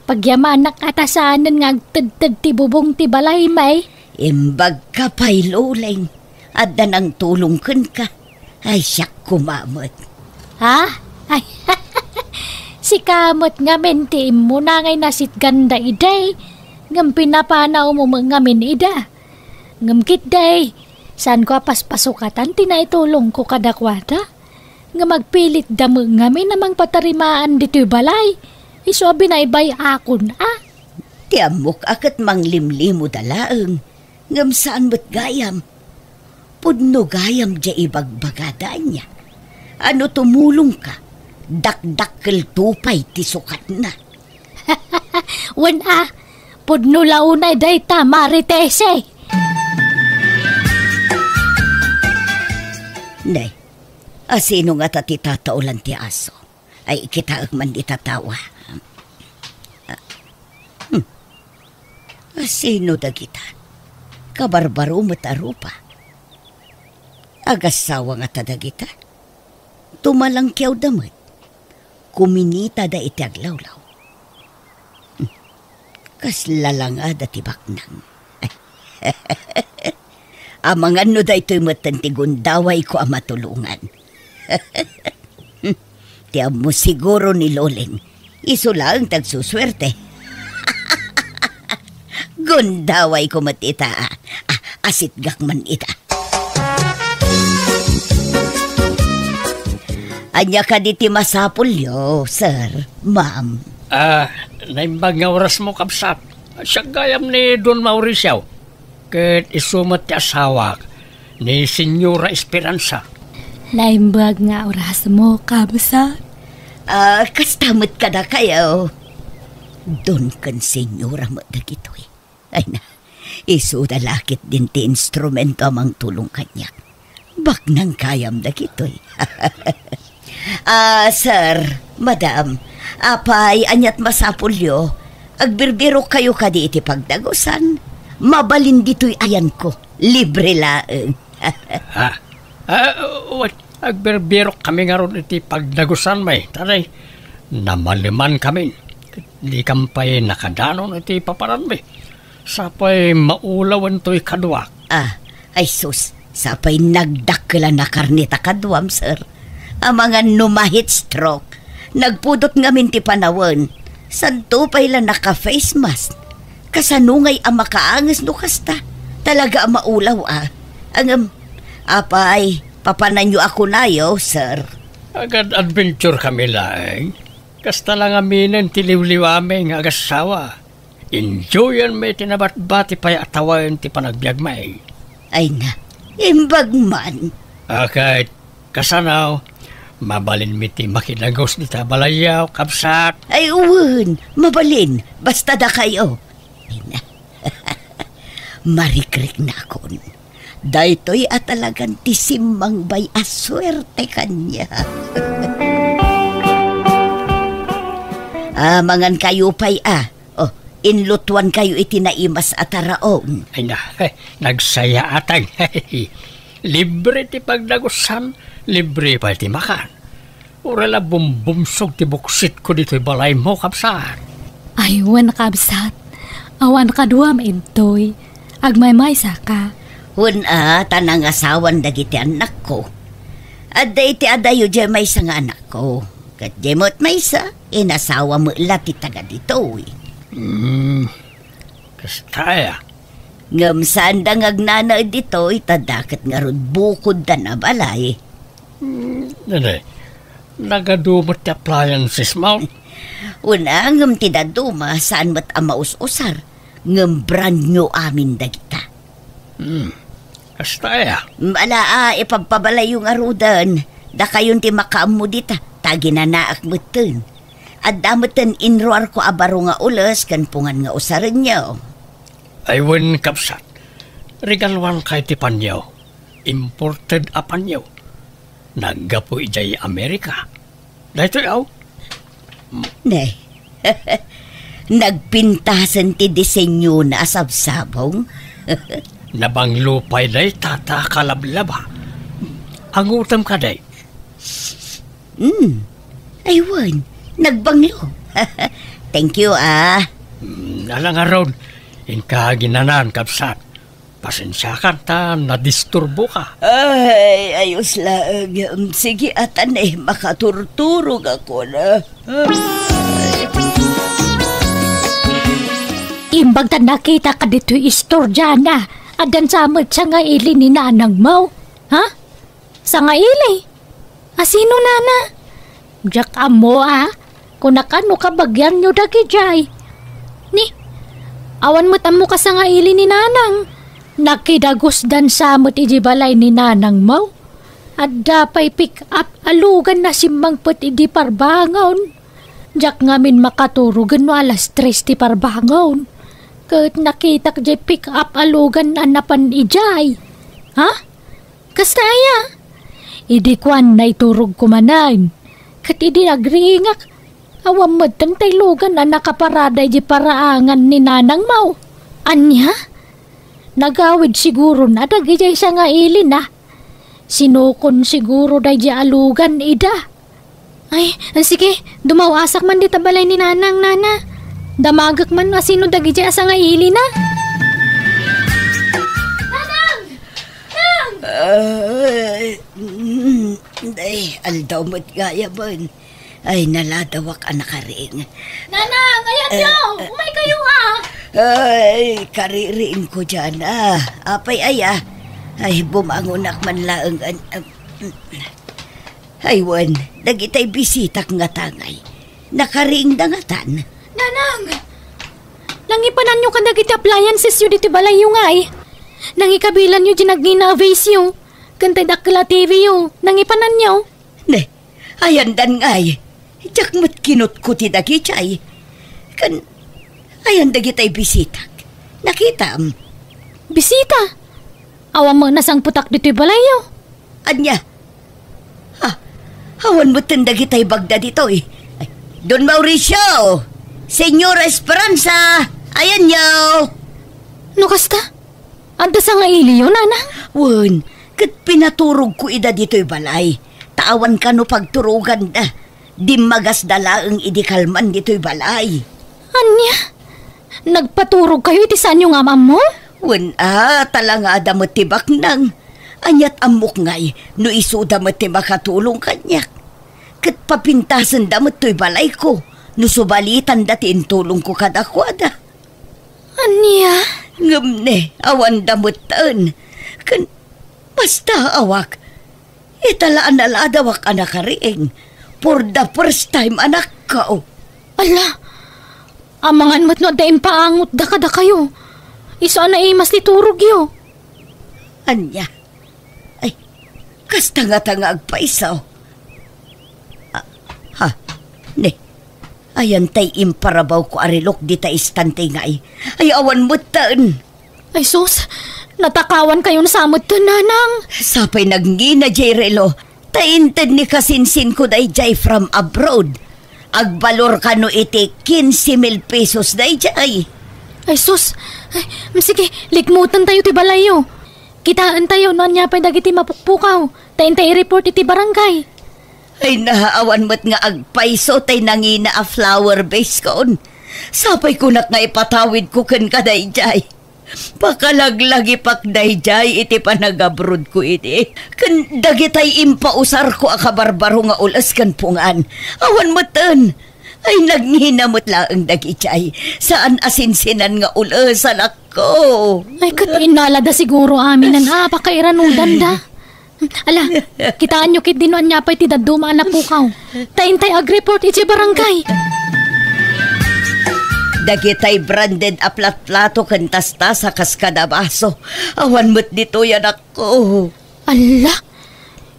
Pagyamanak a ta saanen nga agtedted ti bubong ti balay, may. Imbagka pay, Loleng. Adda nangtulong kenka. Ay, siak koma met. Ha? Ay, sika met ngamin ti immuna ngay nasitganda idi, ngem pinapanawmo met ngamin ida. Ngem ketdi, saanko a paspasukatan ti naitulongko kadakuada. Ngem agpilitda met ngamin a mangpatarimaan ditoy balay, isu a binaybay-akon a. Ti ammok a ket manglimlimoda laeng, ngem saan met gayam. Pudno gayam diay ibagbagada ania. A no tumulongka, dakdakkelto pay ti sukatna. Wen a, Pudno la unay dayta, Maritese. Ne, asino ngata ti tataolan ti aso? Ay, ikitaek man dita tawa. Hmm. Asino dagita? Kabarbaro met a rupa. Agassawa ngata dagita? Tumalangkiawda met. Kuminitada iti aglawlaw. Hmm. Kasla langada ti baknang. Amangan no daytoy metten ti gundawayko a matulongan. Ti ammo siguro ni Loleng, isu laeng ti agsusuerte. Gundawayko met ita. Ah, asitgak man ita. Ania kadi ti masapulyo, sir, ma'am? Ah, naimbag nga orasmo, kabsat. Siak gayam ni Don Mauricio. Ket isu met ti asawak, ni Señora Esperanza. Naimbag nga orasmo, kabsat. Ah, kasta met kadakayo. Don ken Señora met dagitoy. Ay na, isuda la ketdin ti instrumento a mangtulong kaniak. Baknang gayam dagitoy. Ah, sir, madam, apay, aniat masapulyo? Agbirbirokkayo kadi iti pagdagusan? Mabalin ditoy ayanko. Libre laeng. Ah, ah, wen, agbirbirok kami ngarud iti pagdagusan, may. Tanay, namaleman kami. Di kam pay nakadanon iti papananmi. Sapay maulawen toy kaduak. Ah, ay sus, sapay nagdakkel a nakarnita kaduam, sir. Amangan no ma-heat stroke. Nagpudot ngamin ti panawen. Santo pay la naka-face mask. Kasano ngay a makaanges no kasta? Talaga a maulaw, ah. Ngem, apay, papananyo a kunayo, sir. Agad-adventure kami laeng. Kasta la ngaminen ti liwliwami nga agassawa. Enjoyanmi ti nabatbati pay a tawen ti panagbiagmi. Ay na, imbag man. Akat, kasano? Mabalinmi ti makidagus dita balayyo, kabsat? Ay, wen, mabalin. Basta dakayo. Ay na. Marikriknakon. Daytoy a talagan ti simmangbay a suerte kaniak. Ah, mangankayo pay, ah. Oh, inlutuankayo iti naimas a taraon. Ay na, nagsayaatag. Libre ti pagdagusan, libre pay ti makan. Uray la bumbumsog ti buksitko ditoy balaymo, kabsat. Ay, wen, kabsat. Awan kaduam intoy. Agmaymaysa ka. Wen a, ta nangasawan dagiti annakko. Adda iti adayo diay maysa nga anakko. Ket diay met maysa, inasawa met la ti taga ditoy. Hmm, kasta aya. Ngem saanda nga agnanaed ditoy, ta daket ngarud bukoddan a balay. Hmm, nene, nagadu met ti appliances mo? Wen a, ngem ti dadduma, saan met a maus-usar, ngem brand new amin dagita. Hmm, kasta aya? Ala a, ipabpabalayyo ngaruden. Dakayon ti makaammo dita, ta aginanaak metten. Adda metten inruarko a baro nga ules ken pungan nga usarenyo. Ay wen, kabsat, regaluankayo ti panyo. Imported a panyo. Naggapu idiay Amerika. Daytoy, aw. Ne. Nagpintasen ti disenyona a sabsabong. Nabanglo pay dayta ta kalablaba. Angutem kadi. Hmm. Ay, wen. Nagbanglo. Thank you, ah. Hmm, ala ngarud. Inka aginanan, kabsat. Pasensiakan ta nadisturboka. Ay, ayos laeng. Sige, atan, eh, makaturturogakon. Imbag ta nakitaka ditoy istorya na, addan sa met sangaili ni nanangmo? Ha? Sangaili? Asino, nana? Diak ammo, a. Kunak no kabagianyo dagidiay. Ni, awan met ammo kasangaili ni nanang. Nakidagusdan sa met idiay balay ni nanangmo. Adda pay pick-up a lugan a simmangpet idiay parbangon. Diak ngamin makaturogen no alas tres ti parbangon. Ket nakitak diay pick-up a lugan a napan idiay. Ha? Kasta aya? Idi kuan, naiturogko manen. Ket idi agriingak, awan metten tay lugan a nakaparada idiay paraangan ni nanangmo. Ania? Nagawid sigurona dagidiay sangailina. Sinukon siguro daydiay a lugan ida. Ay, sige, dumaw-asak man dita balay ni Nanang, Nana. Damagek man no asino dagidiay a sangailina. Nanang! Nang! Ay, mm, ay, aldaw met gayam. Ay, naladawak a nakaring. Nanang, ayanyo! Eh, eh. Umaykayo, a! Ay, kaririingko diay, a. Apay aya? Ay, bumangonak man laeng, an-, am-, ay, wen, dagitay bisitak ngata ngay. Nakariingda ngatan. Nanang! Nangipananyo kadagiti appliancesyo ditoy balayyo ngay. Nangikabilanyo diay nagngina a vaseyo. Ken tay dakkel a T V yo. Nangipananyo. Ne, ayandan ngay. Diak met kinutkuti dagidiay. Ken, ayan dagitay bisitak. Nakitam? Bisita? Awan met nasangpetak ditoy balayyo. Ania? Ha? Awan metten dagitay bagda ditoy. Ay, Don Mauricio! Señora Esperanza! Ayanyo! No kasta? Adda sangailiyo, Nanang? Wen, ket pinaturogko ida ditoy balay. Ta awan kano pagturoganda. Dimmagasda laeng idi kalman ditoy balay. Ania? Nagpaturogkayo iti saanyo nga am-ammo? Wen a, talangada met ti baknang. Ania't ammok ngay no isuda met ti makatulong kaniak. Ket papintasenda met toy balayko no subalitanda ti intulongko kadakuada. Ania? Ngem ne, awanda metten. Ken basta awak, ita la a naladawak a nakariing. For the first time, anakko. Ala, amangan met no adda impaangotda kadakayo. Isu a naimas ti turogyo. Ania? Ay, kasta ngata nga agpayso. Ah, ha? Ne, ayan tay imparabawko a relok dita istante ngay. Ay, awan metten. Ay sus, natakawankayon sa metten, Nanang. Sapay nagngina diay relo, ta inted ni kasinsinko daydiay from abroad. Agbalor kano iti quince mil pesos daydiay. Ay sus, ay, sige, likmutentayo ti balayyo. Kitaentayo no ania pay dagiti mapukpukaw, ta intay i-report iti barangay. Ay, naawan met nga agpayso tay nangina a flower vase kon. Sapay kunak nga ipatawidko kenka daydiay. Pakalaglagipak daydiay iti panagabrodko idi. Ken dagitay impausarko a kabarbaro nga ul-es ken pungan. Awan metten. Ay, nagngina met laeng dagidiay. Saan a sinsinan nga ul-es, anakko. Ay, ket innalada siguro aminen a pakairanudanda. Ala, kitaenyo ketdi no ania pay ti dadduma a napukaw. Ta intay agreport iti barangay. Dagitay branded a platplato ken tastasa kas kada baso. Awan met ditoy, anakko. Ala,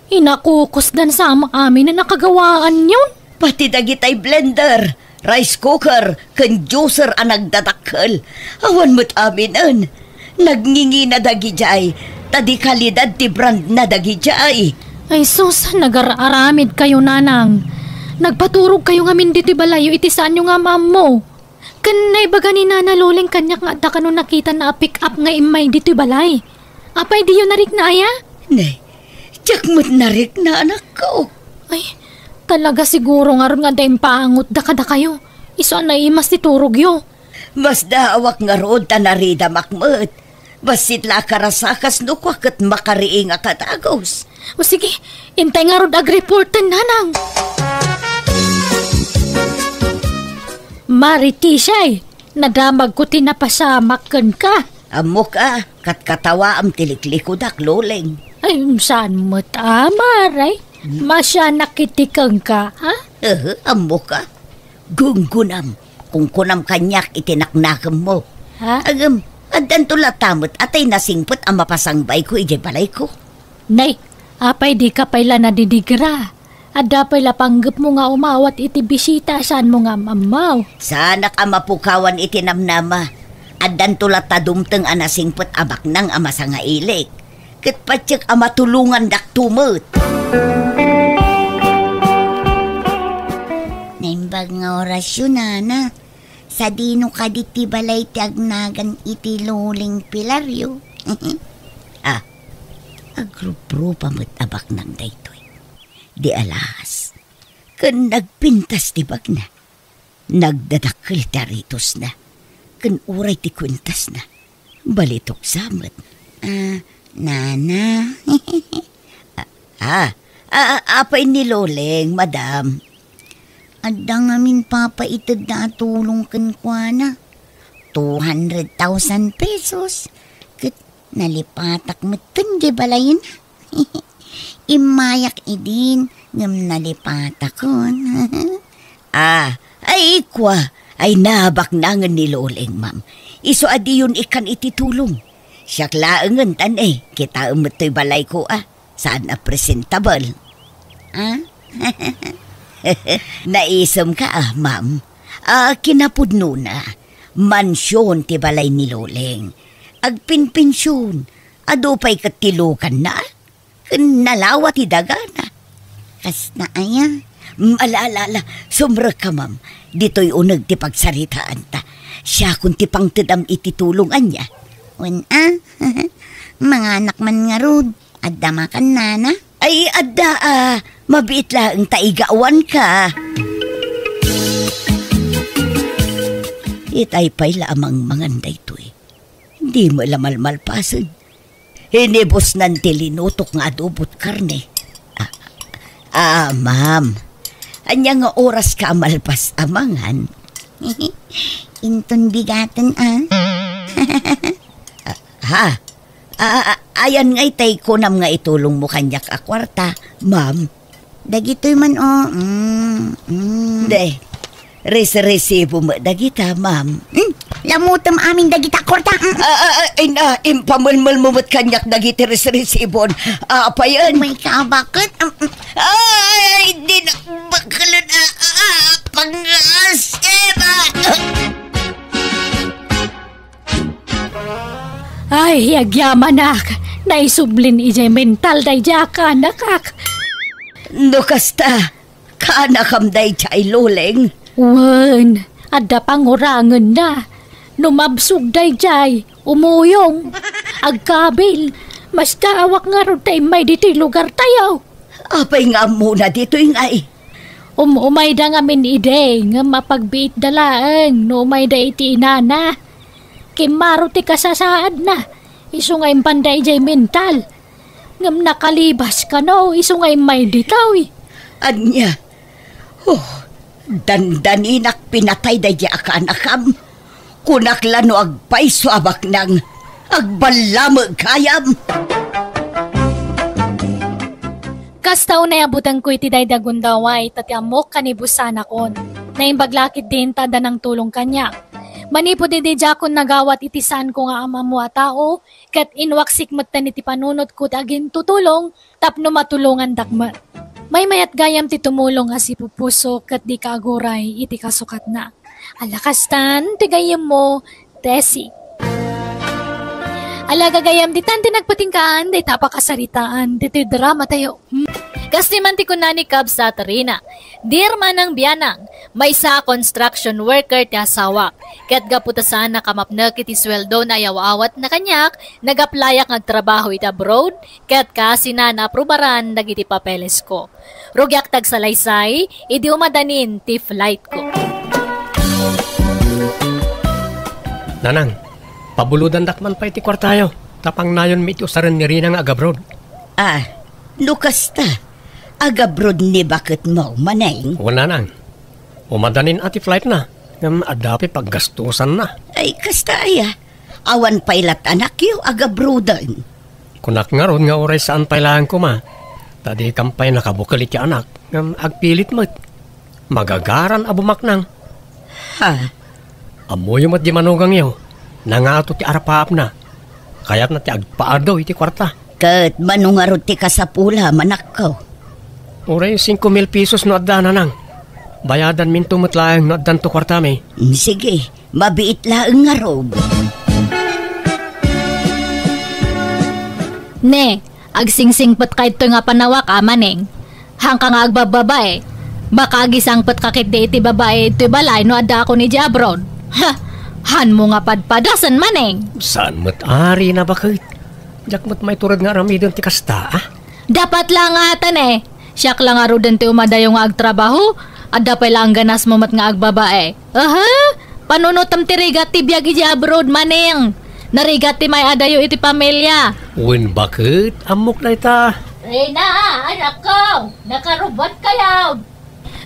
inakukusdan sa aminen a kagawaanyon. Pati dagitay blender, rice cooker, ken juicer a nagdadakkel. Awan met aminen. Nagngingina dagidiay, ta di kalidad ti brandna dagidiay. Ay sus, nagar-aramidkayo, Nanang. Nagpaturogkayo ngamin ditoy balayyo iti saanyo nga am-ammo. Ken naibaga ni Nana Loleng kaniak nga adda kano nakitana a pick-up nga immay ditoy balay. Apay diyo narikna aya? Ne, diak met narikna, anakko. Ay, talaga siguro ngarud nga adda impaangotda kadakayo. Isu a naimas ti turogyo. Masdaawak ngarud ta naridamak met. Bassit la a karasakas no kua ket makariingak a dagus. O sige, intay ngarud agreporten, Nanang. Maritisay, nadamagko ti napasamak kenka. Ammok a, katkatawaam ti liklikudak, Loleng. Ay, saan met a, Mare? Hmm? Masianak iti kenka, ha? Ehe, ammok a. Gunggunam, kunkunam kaniak iti naknakemmo. Ha? Agem, addanto latta met a tay nasingpet a mapasangbayko idiay balayko. Nay, apay dika pay la nadidigra? Adda pay la panggepmo nga umawat iti bisita a saanmo nga am-ammaw. Saanak a mapukawan iti namnama. Addanto latta dumteng a nasingpet a baknang a masangailik. Ket patiek a matulongandakto met. Naimbag nga orasyo, nana. Sadino kadi ti balay ti agnagan iti Loleng Pilario? Ah, agruprupa met a baknang daytoy. Di alas, ken nagpintas ti bagna. Nagdadakkel ti aritosna, ken uray ti kuentasna, balitok sa met. Ah, nana. Ah, ah, ah, apay ni Loleng, madam? Adda ngamin papaitedda a tulong kenkuana. Two hundred thousand pesos. Ket nalipatak met ken di balayna. Immayak idin, ngem nalipatakon. Ah, ay, kua, ay, nabaknangen ni Loleng, ma'am. Isu a diyon ikkan iti tulong. Siak laengen, tan, eh, kitaem met toy balayko, ah. Saan a presentable. Ah? Naisem ka, ah, ma'am. Ah, kinapudnona, mansion ti balay ni Loleng. Agpinpension, adu pay ket ti lukanna, ah. Ken nalawa ti dagana. Kasta aya? Mm, ala, ala, ala. Sumrekka, ma'am. Ditoy uneg ti pagsaritaanta. Siakon ti pangtedam iti tulong ania. Wen a? Manganak man ngarud. Adda makan, nana? Ay, adda a. Mabiit laeng ta igawanka. Itay pay la a mangmangan daytoy. Di met la malmalpasen. Inibusnan ti linutok nga adobot karne. Ah, ah, ma'am. Ania nga oras ka a malpas a mangan? Inton bigaten, ah. Ah, ha? Ah, ah, ayan nga itay kunam nga itulongmo kaniak a kuarta, ma'am. Dagitoy man, oh. Mm, mm. De, resresibo met dagita, ma'am. Hmm? Lamutem amin dagita, kuarta. Mm. Ah, ah, ah, ay na, impamelmelmo met kaniak dagiti resresibon. Ah, apayen? May kabaket? Mm, mm. Ay, di na bakelen, ah, ah, ah, pangasip, ah. Ay, agyamanak, naisublin idiay mental daydiay a kaanakak. No kasta, kaanakam daydiay, Loleng? Wen, adda pangurangenna. No mabsog daydiay, umuyong, agkabil, masdaawak ngarud ta immay ditoy lugartayo. Apay nga ammona ditoy ngay? Um-, umayda ngamin idi, ngem apagbiitda laeng no umayda iti inana. Kimmaro ti kasasaadna, isu nga impanda idiay mental. Ngem nakalibas kano, isu nga immay ditoy. Ania? Oh, dandaninak pinatay daydiay a kaanakam. Kunak la no agpayso a baknang, agballamek gayam. Kasta unay a butengko iti daydi a gundaway, ta ti ammok kanibusanakon. Naimbag la ketdin ta adda nangtulong kaniak. Manipud idi diakon nagawat iti saanko nga am-ammo a tao, ket inwaksik metten iti panunotko ti agintutulong, tapno matulongandak met. Maymayat gayam ti tumulong a sipupuso ket dika aguray iti kasukatna. Ala kastan ti gayyemmo, Tessie. Ala gagayyem, ditan ti nagpatinggaan dayta a pakasaritaan ditoy drama tayo. Hmm. Kas ti man ti kuna ni Kabsat Rina, Dear Manang Bianang, maysa a construction worker ti asawak. Ket gapu ta saan a kamapnek iti sueldo na ayaw-awatna kaniak, nag-applyak nga agtrabaho iti abroad, ket kaasina naaprubaran dagiti papelesko. Rugiak ti agsalaysay, idi umadanin ti flightko. Nanang, pabulodandak man pay ti kuartayo, ta pangnayonmi iti usaren ni Rina nga agabroad. Ah, no kasta, agabroad ni baketmo, Maneng? Wen, Nanang. Umadanin a ti flightna, ngem adda pay paggastusanna. Ay, kasta aya? Awan pay lat anakyo agabroaden. Kunak ngarud nga uray saan pay laeng koma, ta dikam pay nakabukel iti anak, ngem agpilit met. Magagaran a bumaknang. Ha? Ammoyo met di manugangyo, nangato ti arapaapna. Kayatna ti agpaadu iti kuarta. Ket mano ngarud ti kasapulam, anakko? Uray singko mil pesos no adda, Nanang. Bayadanminto met laeng no addanto kuartami. Mm, sige, mabiit laeng ngarud. Ne, agsingsingpetka ditoy nga panawak, a Maneng. Hanka nga agbabbabae. Baka agisangpetka ketdi iti babae ditoy balay no addaakon idiay abroad. Ha! Hanmo nga padpadasen, Maneng. Saan met, Rina, baket? Diak met maitured nga aramiden ti kasta, a? Dapat la nga atan, e. Siak la ngaruden ti umadayo nga agtrabaho, adda pay laeng ganasmo met nga agbabae. Aha! Panunotem ti rigat ti biag idiay abroad, Maneng. Narigat ti may-adayo iti pamilia. Wen, baket, ammok dayta. Rina, anakko, nakarubat kayo.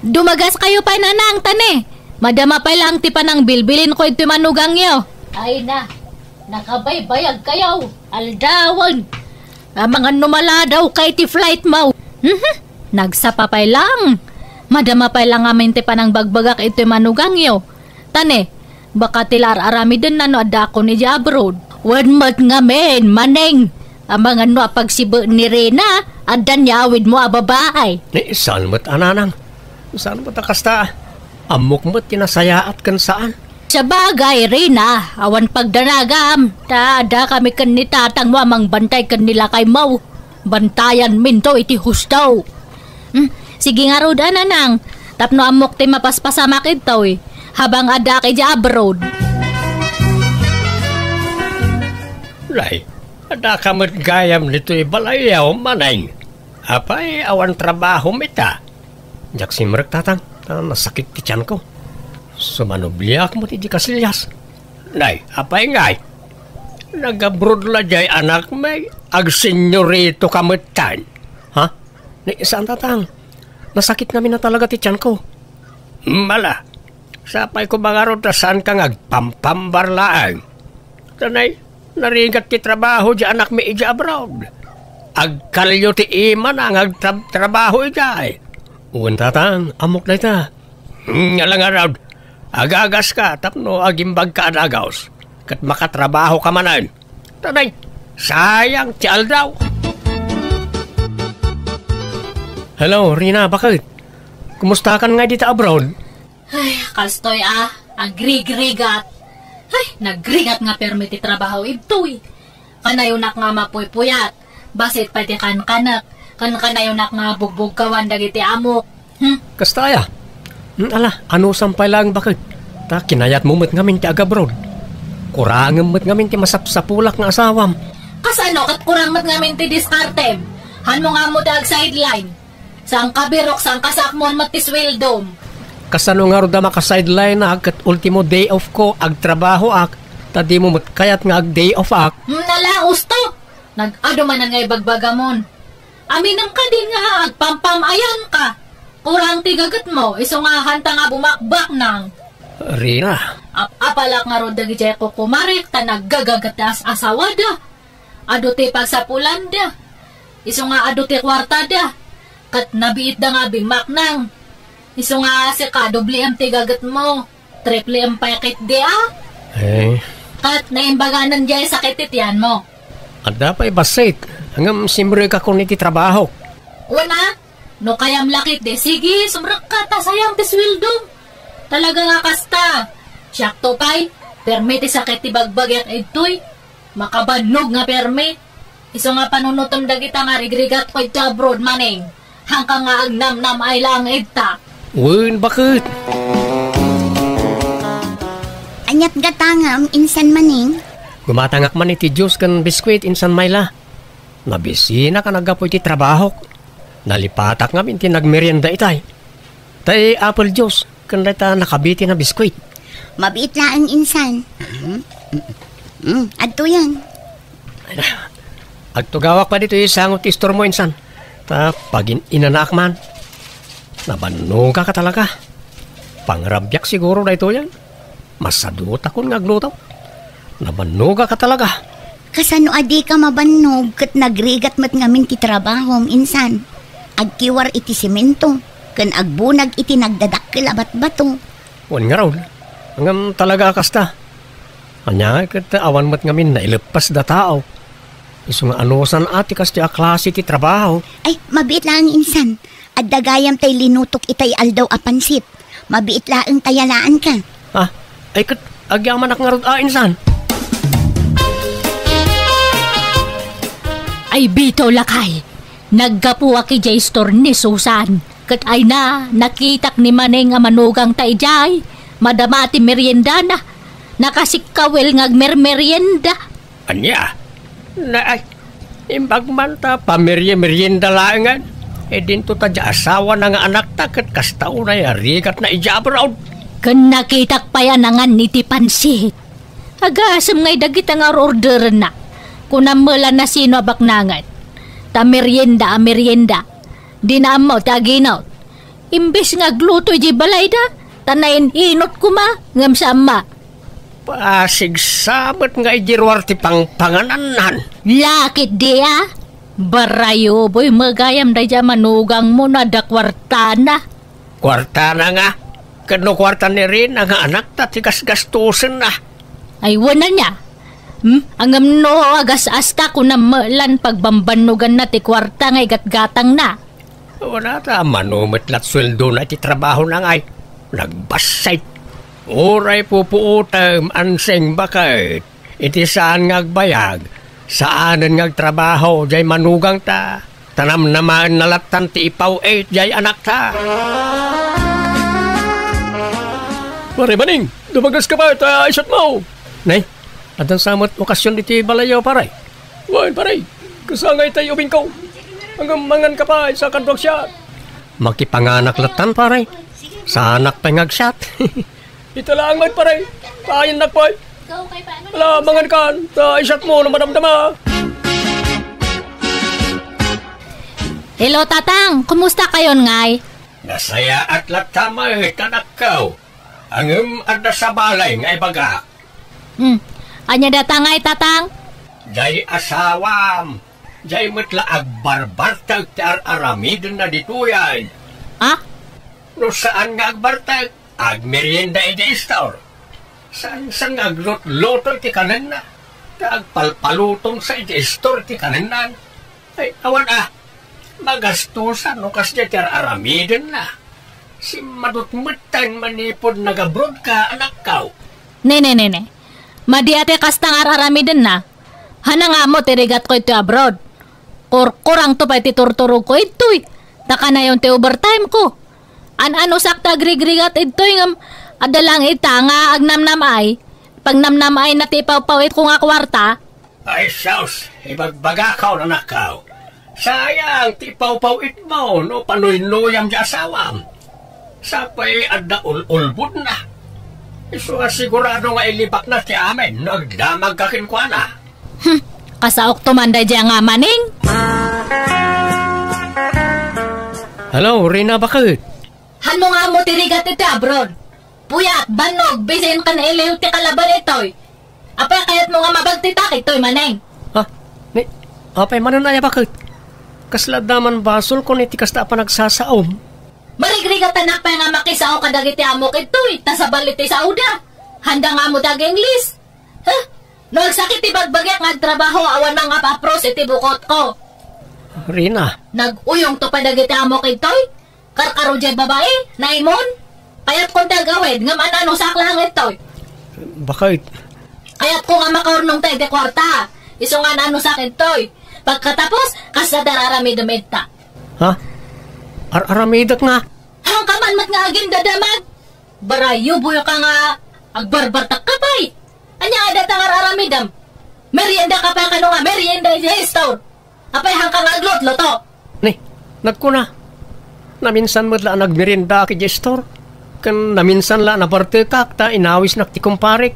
Dumagas kayo pay, Nanang, tani. Madama pay lang ti panangbilbilinko iti manugangyo. Ay na, nakabaybayag kayo. Aldawen. Amangan no maladaw kay ti flight mo. Mhm. Nagsapa pay lang. Madama pay lang amin ti panangbagbagak iti manugangyo. Tani, baka ti la ar-aramidenna no addaakon idiay abroad. Wen met ngamin, Maneng. Amangan no apagsibuen ni Rina, adda ni awidmo a babae. Ni, saan met a, Nanang? Saan met a kasta? Ammok met ti nasayaat ken saan. Sabagay, Rina, awan pagdanagam. Ta, adda kami ken ni tatangmo a mangbantay ken ni lakaymo. Bantayanminto iti husto. Hmm, sige ngarud a, Nanang, tapno ammok ti mapaspasamak ditoy, habang addaak idiay abroad. Nay, addaka met gayam ditoy balayyo, Maneng. Apay, awan trabahom ita? Diak simrek, Tatang, ta nasakit ti tianko. Sumanubliak met iti kasillas. Nay, apay ngay? Nag-abroad la diay anakmi, agsenyorito ka metten. Ha? Ni, saan, Tatang. Nasakit ngamin a talaga ti tianko. Mala, sapay ko mangarud ta saan ka nga agpampambar laeng. Tanay, narigat ti trabaho diay anakmi idiay abroad. Agkalyo ti imana nga agtrab-, trabaho idiay. Wen, Tatang, ammok dayta. Hmm, ala ngarud, agagas ka tapno agimbag ka a dagus. Ket makatrabaho ka manen. Tanay, sayang ti aldaw. Hello, Rina, baket? Kumustakan ngay dita abroad? Ay, kastoy a, agrigrigat. Ay, nagrigat nga permi ti trabaho ibtoy. Kanayonak nga mapuypuyat. Bassit pay ti kankanek. Kankanayonak nga bugbugkawan dagiti amok. Hmm? Kasta aya? Hmm, ala, anusam pay laeng baket. Ta kinayatmo met ngamin ti agabroad. Kurangem met ngamin ti masapsapulak nga asawam. Kasano ket kurang met ngamin ti diskartem? Hanmo nga ammo ti ag-sideline. Saan ka birok, saan ka sakmuan met ti sweldom? Kasano ngarud a maka-sideline-ak ket ultimo day off ko, agtrabahoak, ta dimo met kayat nga ag-day off-ak? Hmm, nala, usto! Nag-adu manen nga ibagbagamon. Aminem kadin nga agpampam-ayanka. Kurang ti gagetmo, isu nga hanta nga bumakbaknang. Rina. Ap-apalak ngarud dagidiay kukumarek ta naggagaget ti as-asawada. Adu ti pagsapulanda. Isu nga adu ti kuartada. Ket nabiitda nga bimmaknang. Isu nga sika, dobliem ti gagetmo. Tripliem pay ketdi a. Eh. Ket naimbaganen diay sakit ti tianmo. Adda pay bassit. Ngem simrekakon iti trabahok. Wen a, no kayam la ketdi, sige, sumrekka ta sayang ti sweldom. Talaga nga kasta. Siakto pay, permi ti sakit ti bagbagiak idtoy. Makabannog nga permi. Isu nga panunotem dagita nga rigrigatko iti abroad, Maneng. Hanka nga agnamnam-ay laeng ita. Wen, baket? Aniat gatangam, insan, Maneng? Gumatangak man iti juice ken biskuit, insan Myla. Nabisinak a naggapu iti trabahok. Nalipatak ngamin ti nagmerienda itay. Tay apple juice, ken dayta nakabiti a biskuit. Mabiit laeng, insan. Mm, mm, mm, adtoyen. Ay na, agtugawak pay ditoy sango ti istormo, insan. Ta pagin-inanaak man. Nabannogak a talaga. Pangrabiak siguro daytoyen. Masadutakon nga agluto. Nabannogak a talaga. Kasano a dika mabannog ket nagrigat met ngamin ti trabahom, insan? Agkiwar iti semento ken agbunag iti nagdadakkel a batbato. Wen ngarud, ngem talaga a kasta. Ania ket awan met ngamin naileppasda tao. Isu nga anusan a ti kastoy a klase ti trabaho. Ay, mabiit laeng, insan. Adda gayam tay linutok itay aldaw a pansit. Mabiit laeng ta yalaanka. Ah, ay ket agyamanak ngarud a insan. Ay, Bito, lakay, naggapuak idiay istor ni Susan. Ket ayna, nakitak ni Maneng a manugangta idiay. Madama ti meriendana. Nakasikkawil nga agmermerienda. Ania? Naay, imbag man ta pamerye-merienda laengen. E dinto ta diay asawana nga anakta ket kasta unay a rigatna idiay abroad. Ken nakitak pay a nangan iti pansit. Agasem ngay dagita nga or-orderenna. Kunam met la no sino a baknangen. Ta merienda a merienda. Dina ammo ti aginot. Imbes nga agluto idiay balayda, ta nain-inot koma, ngem saan met. Pasigsa met nga idi ruar ti pangpanganannan. Lakit di a? Barayo, boy, magayam daydiay a manugangmo no adda kuartana. Kuartana nga? Ket no kuarta ni Rina nga anakta ti gasgastosenna. Ay, wen ania? Hmm? Ngem no agas-asta, kunam met la no pagbambannoganna ti kuarta nga igatgatangna. Wala ta, mano met la ti sueldona iti trabahona ngay. Nagbassit. Uray pupuotem, ansing baket. Iti saan nga agbayag, saanen nga agtrabaho diay manugangta. Ta namnamaenna lattan ti ipaw-it diay anakta. Pare Maneng, dumagaska pay ta isyatmo. Nay, addan sa met okasion iti balayyo, pare? Wen, pare. Kasangay tay ubingko. Ngem manganka pay sa kaduak siat. Makipanganak lattan, pare. Saanak pay nga agsiat. Ita laeng met, pare. Payennak pay. Ala, mangankan ta isyatmo no madamdama. Hello, Tatang. Kumusta kayon ngay? Nasayaat latta met, anakko. Ngem adda sa balay nga ibagak. Hmm. Ania dayta ngay, Tatang? Diay asawam. Diay met la agbarbartek ti ar-aramidenna ditoyen. Ah? No saan nga agbartek, agmerienda idiay istor. Saan, saan nga aglutluto iti kanenna. Ta agpalpalutongsa idiay istor iti kanenna. Ay, awan a. Magastosan no kasdiay ti ar-aramidenna. Simmadut metten manipud nag-abroad ka, anakko. Ne, ne, ne, ne. Madi a ti kasta nga ar-aramidenna. Hanang ammo ti rigatko iti abroad. Kurkurangto pay ti turturogko idtoy. Ta kanayon ti overtime ko. An-anusak ti agrigrigat idtoy ngem adda laeng ita nga agnamnam-ay. Pagnamnam-ayna ti ipawpaw-itko nga kuarta. Ay, sus, ibagbagakaw, anakko. Sayang ti ipawpaw-itmo no panuynuyam ti asawam. Sapay adda ul-ulbodna. Isu a sigurado nga ilibakna ti amin no agdamagka kenkuana. Hmm, kasaokto man daydiay nga Maneng. Hello, Rina, baket? Hanmo nga ammo ti rigat iti abroad. Puyat, bannog, bisin ken iliw ti kalaban itoy. Apay kayatmo nga mabagtitak itoy, Maneng? Ha? Ni, apay manen aya, baket? Kasla adda man basolko iti kasta a panagsasaom. Marigrigatanak pay nga makisao kadagiti ammok itoy, ta sabali ti saoda. Handa nga ammo ti ag-Ingles. Huh? No agsakit ti bagbagiak nga agtrabaho, awan mangap-apros iti bukotko. Rina. Nag-uyongto pay dagiti ammok itoy? Karkaro diay babai, naimon. Kayatkon ti agawid, ngem an-anusak laeng itoy. Baket? Kayatko nga makaurnongta iti kuarta. Isu nga an-anusak itoy. Pagkatapos, kasta ti ar-aramidem ita. Ha? Ar-aramidek nga? Hanka man met nga agindadamag. Barayo, boy, ka nga agbarbartak ka pay. Ania nga dayta nga ar-aramidem? Merienda ka pay kano nga merienda iti store. Apay, hanka nga aglutluto? Ni, nagkuna, naminsan met la a nagmeriendaak idiay store. Ken naminsan la a nabartekak ta inawisnak ti kumparek.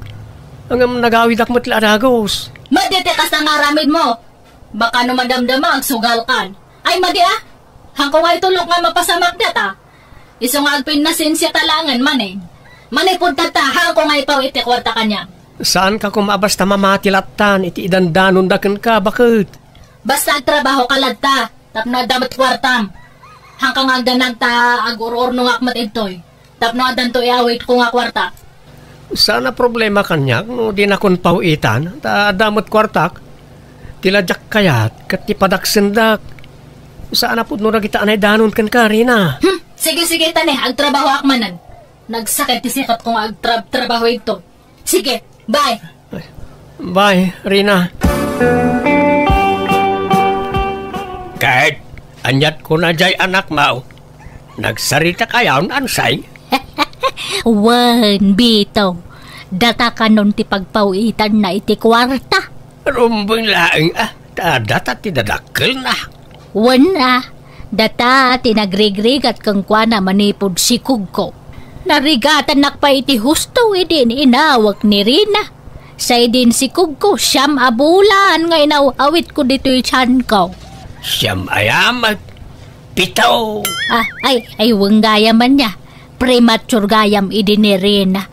Ngem nagawidak met la a dagus. Madi ti kasta nga aramidmo. Baka no madamdama, agsugalkan. Ay, madi a. Hanko nga itulok nga mapasamak data. Isu nga agpinnasensia ta laengen, Maneng. Manipud tatta, hanko nga ipaw iti kuarta kaniak. Saanka koma a basta mamati lattan iti idandanonda kenka, baket? Basta agtrabaho ka latta, tapno adda met kuartam. Hanka nga agdanag ta agur-urnongak met idtoy, tapno addanto iawidko nga kuarta. Saan a problema kaniak no dinakon paw-itan, ta adda met kuartak. Ti la diak kayat ket ti padaksendak. Saan a pudno dagita a naidanon kenka, Rina. Hmm, sige, sige, ta ne, agtrabahoak manen. Nagsakit ti sikapko nga agtrab-trabaho ito. Sige, bye! Bye, Rina. Ket, aniat kuna jay anakmo? Nagsarita kayon, Ansay? Wen, Bito. Data kanon ti pagpaw-itanna iti kuarta. Rumbeng laeng, a, ta data ti dadakkelna. Wen a, data ti nagrigrigat kenkuana manipud sikugko. Narigatannak pay iti husto idi inawek ni Rina. Sa idin sikugko, siam a bulan nga inaw-awitko ditoy tianko. Siam a yamat? Pito! Ah, ay, ay, wen gayam ania. Premature gayam idi ni Rina.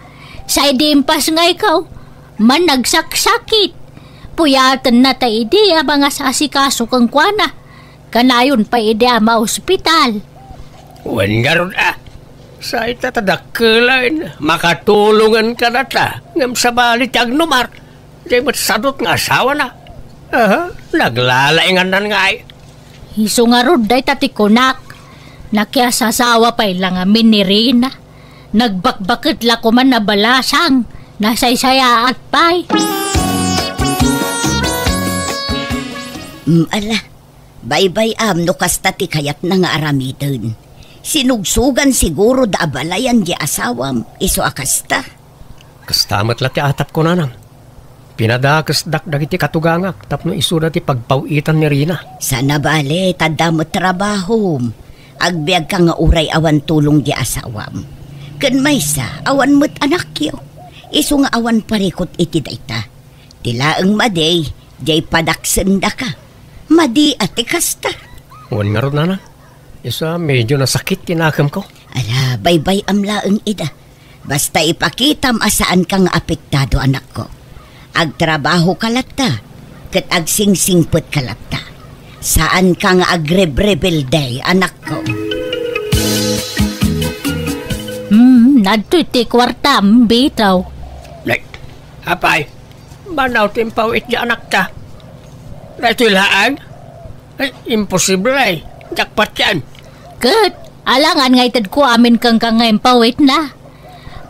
Sa idi impasngayko, man nagsaksakit. Puyatenna ta idi a mangas-asikaso kenkuana. Kanayon pay idi a maospital. Wen ngarud a, sa ita ta dakkelen, makatulongen kadata, ngem sabali ti agnumar, jay met sadut nga asawana. Aha, naglalaingannan ngay. Isu ngarud dayta ti kunak, nakiasasawa pay la ngamin ni Rina. Nagbakbaket la koman a balasang, nasaysayaat pay. Mm, ala, baybay-am no kasta ti kayatna nga aramiden. Sinugsugan siguro da a balayan di asawam, isu a kasta. Kasta met la ti atap kunanam. Pinadakesdak dagiti katugangak tapno isuda ti pagpaw-itan ni Rina. Sana bale, tadda met trabahom. Agbiagka nga uray awan tulong di asawam. Ken maysa, awan met anakyo. Isu nga awan parikut iti dayta. Ti laeng madi, jay padaksendaka. Madi a ti kasta. Wen ngarud, nanang. Isu a medio nasakit ti nakemko. Ala, baybay-am laeng ida. Basta ipakitam a saanka nga apektado, anakko. Agtrabahoka latta, ket agsingsingpetka latta. Saanka nga agrebrebelde, anakko. Hmm, adtoy ti kuartam, Bito. Nay, apay, manaw ti impaw-it ti anakta. Daytoy laeng? Ay, imposible ay. Jackpot yan. Ket, alangan nga itedko amin kenka nga impaw-itna.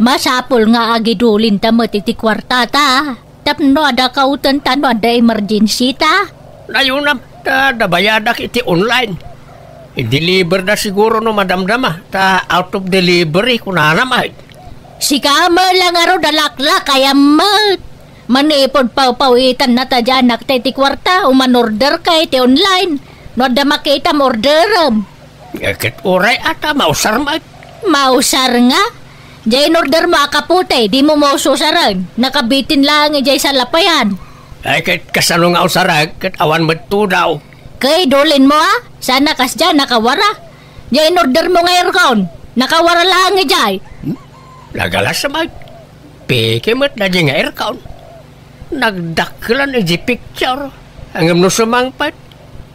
Masapul nga agidulinta met iti kuartata. Tapno adda kautenta no adda emergency ta. Nayunam, ta dabayadak iti online. I-deliver da siguro no madamdama, ta out of delivery, kunana met. Sika met la ngarud a laklakayam met. Manipud pawpawitan na ta diay anakta iti kuarta, umanorder ka iti online. No adda makitam, orderem. Ket uray a ta mausar met. Mausar nga? Diay inorder mo a kapote, di mo maususaren. Nakabitin laeng idiay salapayan. Ay, ket kasano nga usarek, ket awan met tudaw. Ket idulin mo, a? Sana kasdiay, nakawara. Diay inorder mo nga aircon, nakawara laeng idiay. Hmm? Nagalas met. Peke met daydiay nga aircon. Nagdakkelan idiay picture. Ngem no sumangpet,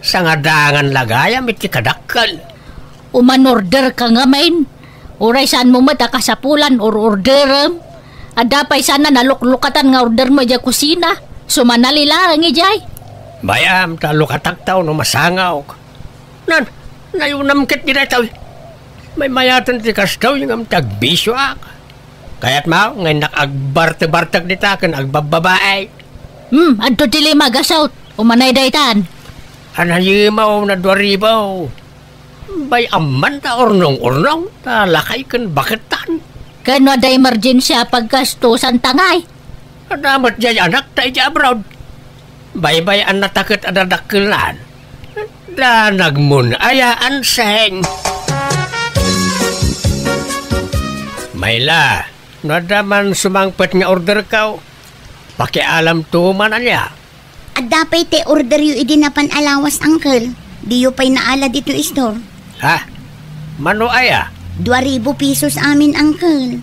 sangadangan la gayam iti kadakkel. Umanorder ka ngamin. Uray saan mo met a kasapulan or orderem. Adda pay sana naluklukatan nga order mo idiay kusina. Sumanali laeng idiay. Bay-am ta lukatak ta no masangawk. Nan, nayunam ket di daytoy. Maymayaten ti kastoy ngem ti agbisioak. Kayatmo nga innak agbartebartek dita ken agbabbabae? Hmm, adto ti lima gasut. Umanay daytan. Anayimaw na dua ribu. Bay-am man ta urnong-urnong, ta lakay ken baketan. Ken no adda emergency a paggastusan ta ngay? Adda met diay anakta idiay abroad. Baybay-annata ket adda dakkelnan. Da nagmun-ayaan seng. Mayla, no adda man sumangpet nga orderko, pakialamto man ania. Adda pay ti orderyo idi napan a lawas, uncle. Diyo pay naala ditoy store. Ha? Mano aya? Dua ribu pesos amin, uncle.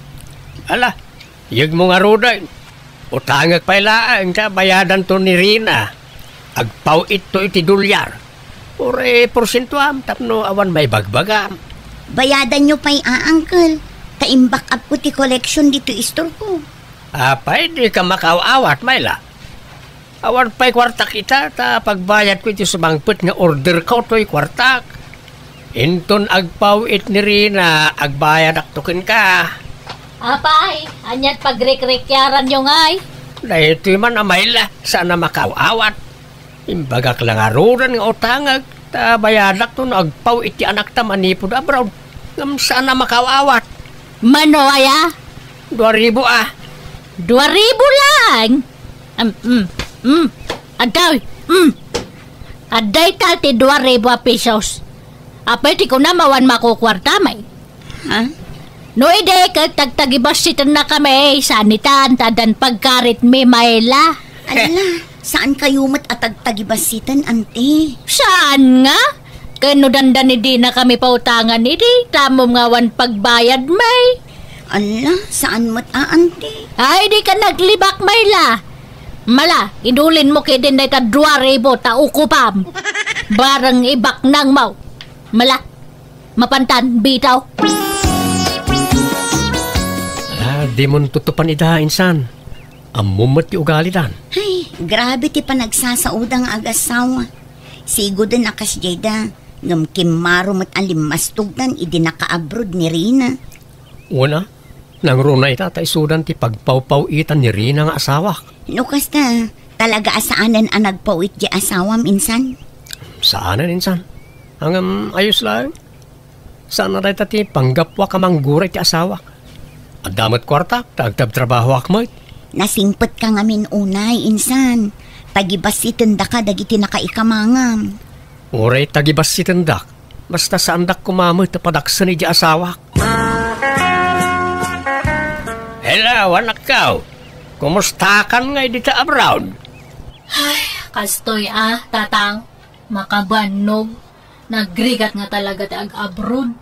Ala, yegmo ngaruden. Utangek pay laeng ta bayadanto ni Rina. Agpaw-itto iti dolyar. Uray porsientoam tapno awan maibagbagam. Bayadanyo pay a, uncle. Ta imback-upko ti collection ditoy istorko. Apay, dika makaaw-awat, Mayla? Awan pay kuartak ita, ta pagbayadko iti sumangpet nga orderko toy kuartak. Inton agpaw-it ni Rina, agbayadakto kenka. Apay, aniat pagrikrikyaranyo ngay? Daytoy man a mayla, saan a makaaw-awat. Imbagak la ngaruden nga utangek, ta bayadakto no agpaw iti anakta manipud abroad. Ngem saan a makaaw-awat. Mano aya? Dua ribu a. Dua ribu lang? Um, um, um. Addaw, um. Adday ta ti dua ribu a pesos. Apay ti kunam awan makukuarta, may? Ha? No idi ket tagtagibassitennakami, saan itan ta addan pagkaritmi, mayla. Ala, saan kayo met a tagtagibassiten, anti? Saan nga? Ken no dandani dinakami pautangan idi, tamom nga awan pagbayad, may. Ala, saan met a, anti? Ay, di ka naglibak, mayla. Mala, idulin mo kidin dayta dua ribu ta ukupam. Bareng ibaknang mo. Mala, mapantan, bitaw. Ah, di mo tutupan ida, insan. Ammom met ti ugalidan. Ay, grabe ti panagsasaoda nga agasawa. Sigoden a kasdiay da, ngem kimmaro met a limmastogdan idi nakaabroad ni Rina. Wen a, nangruna ita ta isudan ti pagpawpaw-itan ni Rina nga asawak. No kasta, talaga a saanen a nagpaw-it di asawam, insan? Saanen, insan. Ngem, ayos laeng. Saan a dayta ti panggapuak a manggura iti asawak. Adda met kuartak, ta agtabtrabahoak met. Nasingpetka ngamin unay, insan. Tagibassitendaka dagiti nakaikamangam. Uray tagibassitendak, basta saandak koma met a padaksen iti asawak. Hello, anakko. Kumustakan ngay dita abroad? Ay, kastoy a, tatang. Makabannog. Nagrigat nga talaga ti ag-abroad.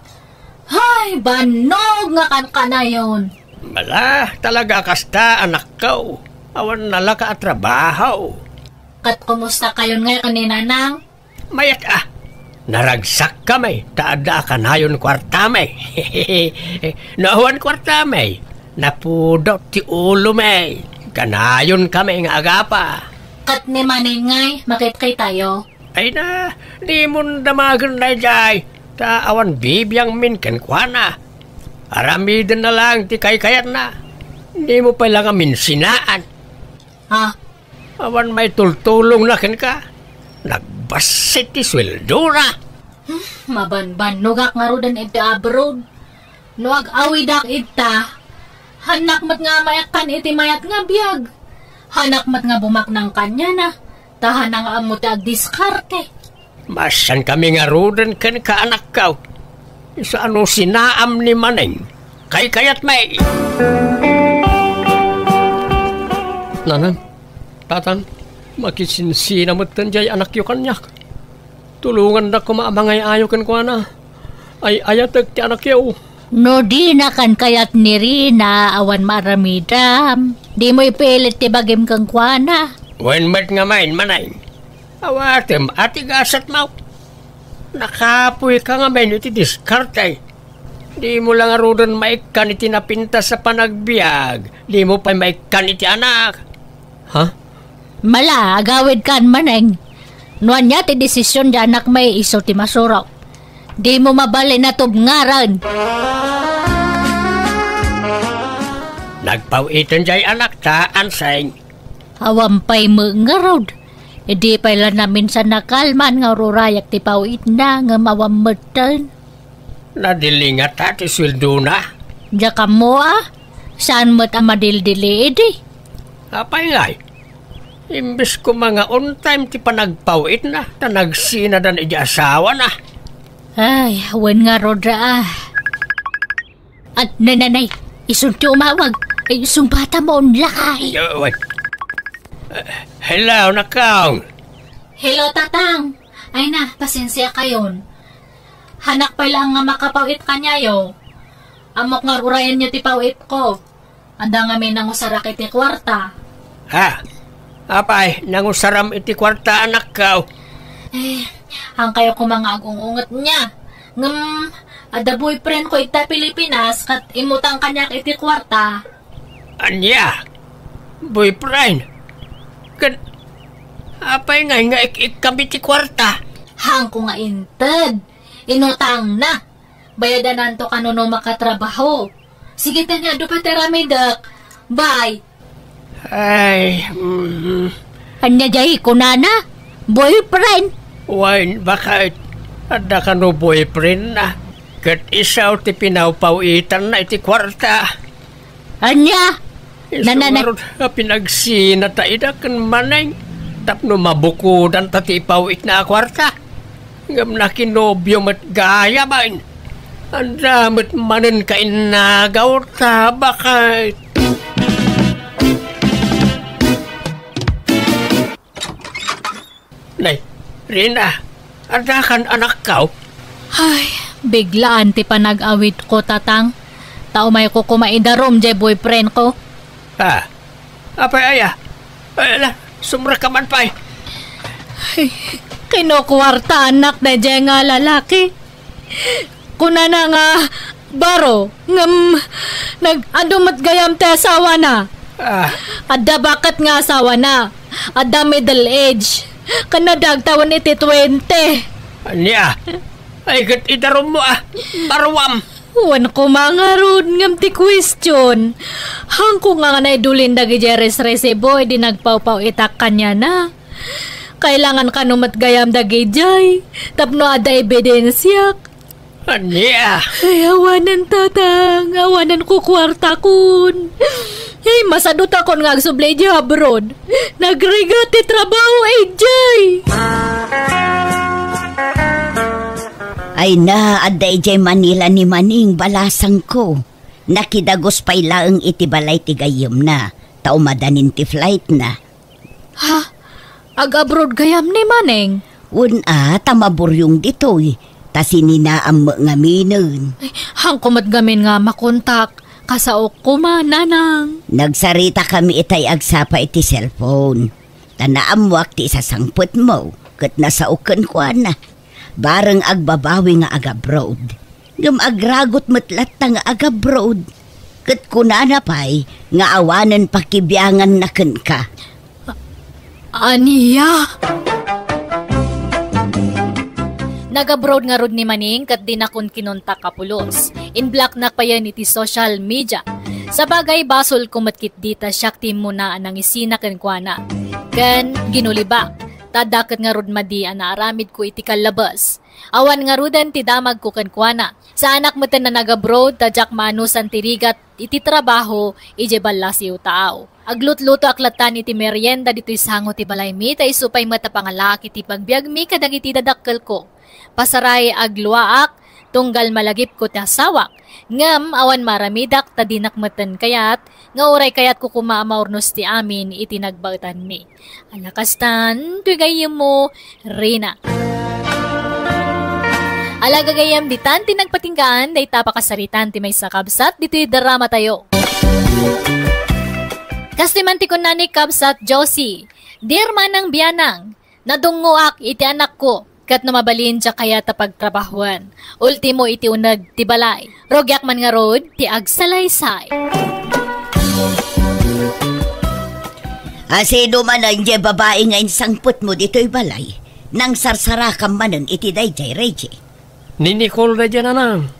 Hay, bannog nga kankanayon! Bala, talaga a kasta, anakko. Awan nalaka a trabaho. Ket kumusta kayon ngay ken ni Nanang? Mayat a. Naragsak kami, ta adda a kanayon kuartami. No awan kuartami, napudot ti ulomi. Kanayon kami nga agapa. Ket ni Maneng ngay, makitkitayo? Ay na, dimon damagen daydiay, ta awan bibiangmin kenkuana. Aramidenna laeng ti kaykayatna. Dimo pay la ngamin sinaan. Ha? Awan maitultulongna kenka. Nagbassit ti sueldona. Hmm, mabanbannogak ngaruden iti abroad. No ag-awidak ita, hanak met nga maekkan iti mayat nga biag. Hanak met nga bumaknang kaniana, ta hanak nga ammo ti agdiskarte. Masankami ngaruden kenka, anakko. Isu a no sinaam ni Maneng, kaykayatmi. Nanang, tatang, makisinsina metten diay anakyo kaniak. Tulongandak koma a mangay-ayo kenkuana. Ay-ayatek ti anakyo. No dina kankayat ni Rina, awan maaramidam. Dimo ipilit ti bagim kenkuana. Wen met ngamin, Maneng. Awatem a ti gasatmo. Nakapoyka ngamin iti diskarte. Dimo la ngaruden maikkan iti napintas a panagbiag. Dimo pay maikkan iti anak. Ha? Mala, agawidkan, Maneng. No ania ti desisyon ti anakmi, isu ti masurok. Dimo mabalin a tubngaran. Nagpaw-iten diay anakta, Anseng. Awan pay met ngarud. Idi pay la naminsan nakalman nga ururayak ti paw-itna, ngem awan metten. Nadili ngata ti sueldona? Diak ammo a. Saan met a madildili idi? Apay ngay? Imbes koma nga on time ti panagpaw-itna, ta nagsinadan idi asawana. Ay, wen ngarud a. At nananay, isun ti umawag. Ay, sumbata mo, lakay. Yo, wen. Eh, hello, Nakang. Hello, Tatang. Ay na, pasensia kayon. Hanak pay laeng nga makapaw-it kaniayo. Ammok nga urayenyo ti paw-itko. Adda ngamin nangusarak iti kuarta. Ha? Apay, nangusaram iti kuarta, anakko? Eh, haankayo koma nga agung-ungetnia. Ngem, adda boyfriendko ita Pilipinas, ket immutang kaniak iti kuarta. Ania? Boyfriend? Ket apay ngay nga ik-ikkam iti kuarta? Haanko nga inted. Inutangna. Bayadananto kano no makatrabaho. Sige, tanya, adu pay ti aramidek. Bye. Ay, mm. Ania jay kunana? Boyfriend? Wen, baket. Adda kano boyfriend na. Ket isu ti pinawpaw-itanna iti kuarta. Ania? Isu ngarud a pinagsina ta ida ken Maneng tapno mabukodanta ti ipaw-itna a kuarta. Ngem nakinobio met gayam. Adda met manen kainnagaw ta baket. Nay, Rina, adda kan anakkaw? Ay, biglaan ti panag-awidko, Tatang. Ta umayko koma idarum jay boyfriendko. Ah, apay aya? Ay, ala, sumrek ka man pay. Ay, kinukuartaannak dayjay nga lalaki. Kunana nga baro, ngem nag-adu met gayam ti asawana. Ah. Adda baket nga asawana. Adda middle age. Ken adda agtawen iti twenty. Ania? Ay, ket idarummo, ah. Baruam. Wen koma ngarud ngem ti question. Hangko nga naidulin dagiti resresibo idi nagpawpaw-itak kaniana. Kailangan kano met gayam dagidiay tapno adda ebidensiak. Ania? Ay, awanen, Tatang. Awanen ko kuartakon. Ay, masadutakon nga agsubli idiay abroad. Nagrigat ti trabaho idiay. Ay na, adda idiay Manila ni Maneng, balasangko. Nakidagus pay laeng iti balay ti gayyemna, ta umadanin ti flightna. Ha? Ag-abroad gayam ni Maneng? Wen a, ta maburyong ditoy, ta sininaam met ngaminen. Ay, hangko met ngamin nga makontak, kasaok koma, Nanang. Nagsaritakami itay agsapa iti cellphone. Ta naammoak ti isasangpetmo, ket nasaok kenkuana. Bareng agbabawi nga agabroad. Ngem agragut met latta nga agabroad. Ket kunana pay nga awanen pakibianganna kenka. Ania? Nagabroad ngarud ni Maneng ket dinakon kinontak a pulos. Inblocknak payen iti social media. Sabagay, basolko met ketdi ta siak ti immuna a nangisina kenkuana. Ken ginulibak, ta adda ket ngarud madi a naaramidko iti kallabes. Awan ngaruden ti damagko kenkuana. Saanak metten a nagabroad ta diak maanusan ti rigat iti trabaho idiay ballasiw taaw. Aglutlutoak lattan iti merienda ditoy sango ti balaymi ta isu pay met a pangalaak iti pagbiagmi kadagiti dadakkelko. Pasaray agluaak, tunggal malagipko ti asawak, ngem awan maaramidak ta dinak metten kayat nga uray kayatko koma a maurnos ti amin iti nagbaetanmi. Ala kastan, toy gayyemmo, Rina. Ala gagayyem, ditan ti nagpatinggaan dayta a pakasaritaan ti maysa a kabsat ditoy dramatayo. Kastoy man ti kunna ni Kabsat Josie, "Dear Manang Bianang, nadungngoak iti anakko, ket no mabalin, diak kayat a pagtrabahoen. Ultimo iti uneg ti balay. Rugiak man ngarud ti agsalaysay." Asino manen diay babai nga insangpetmo ditoy balay? Nangsarsarakam manen iti daydiay, Reggie. Ni Nicole daydiay, Nanang.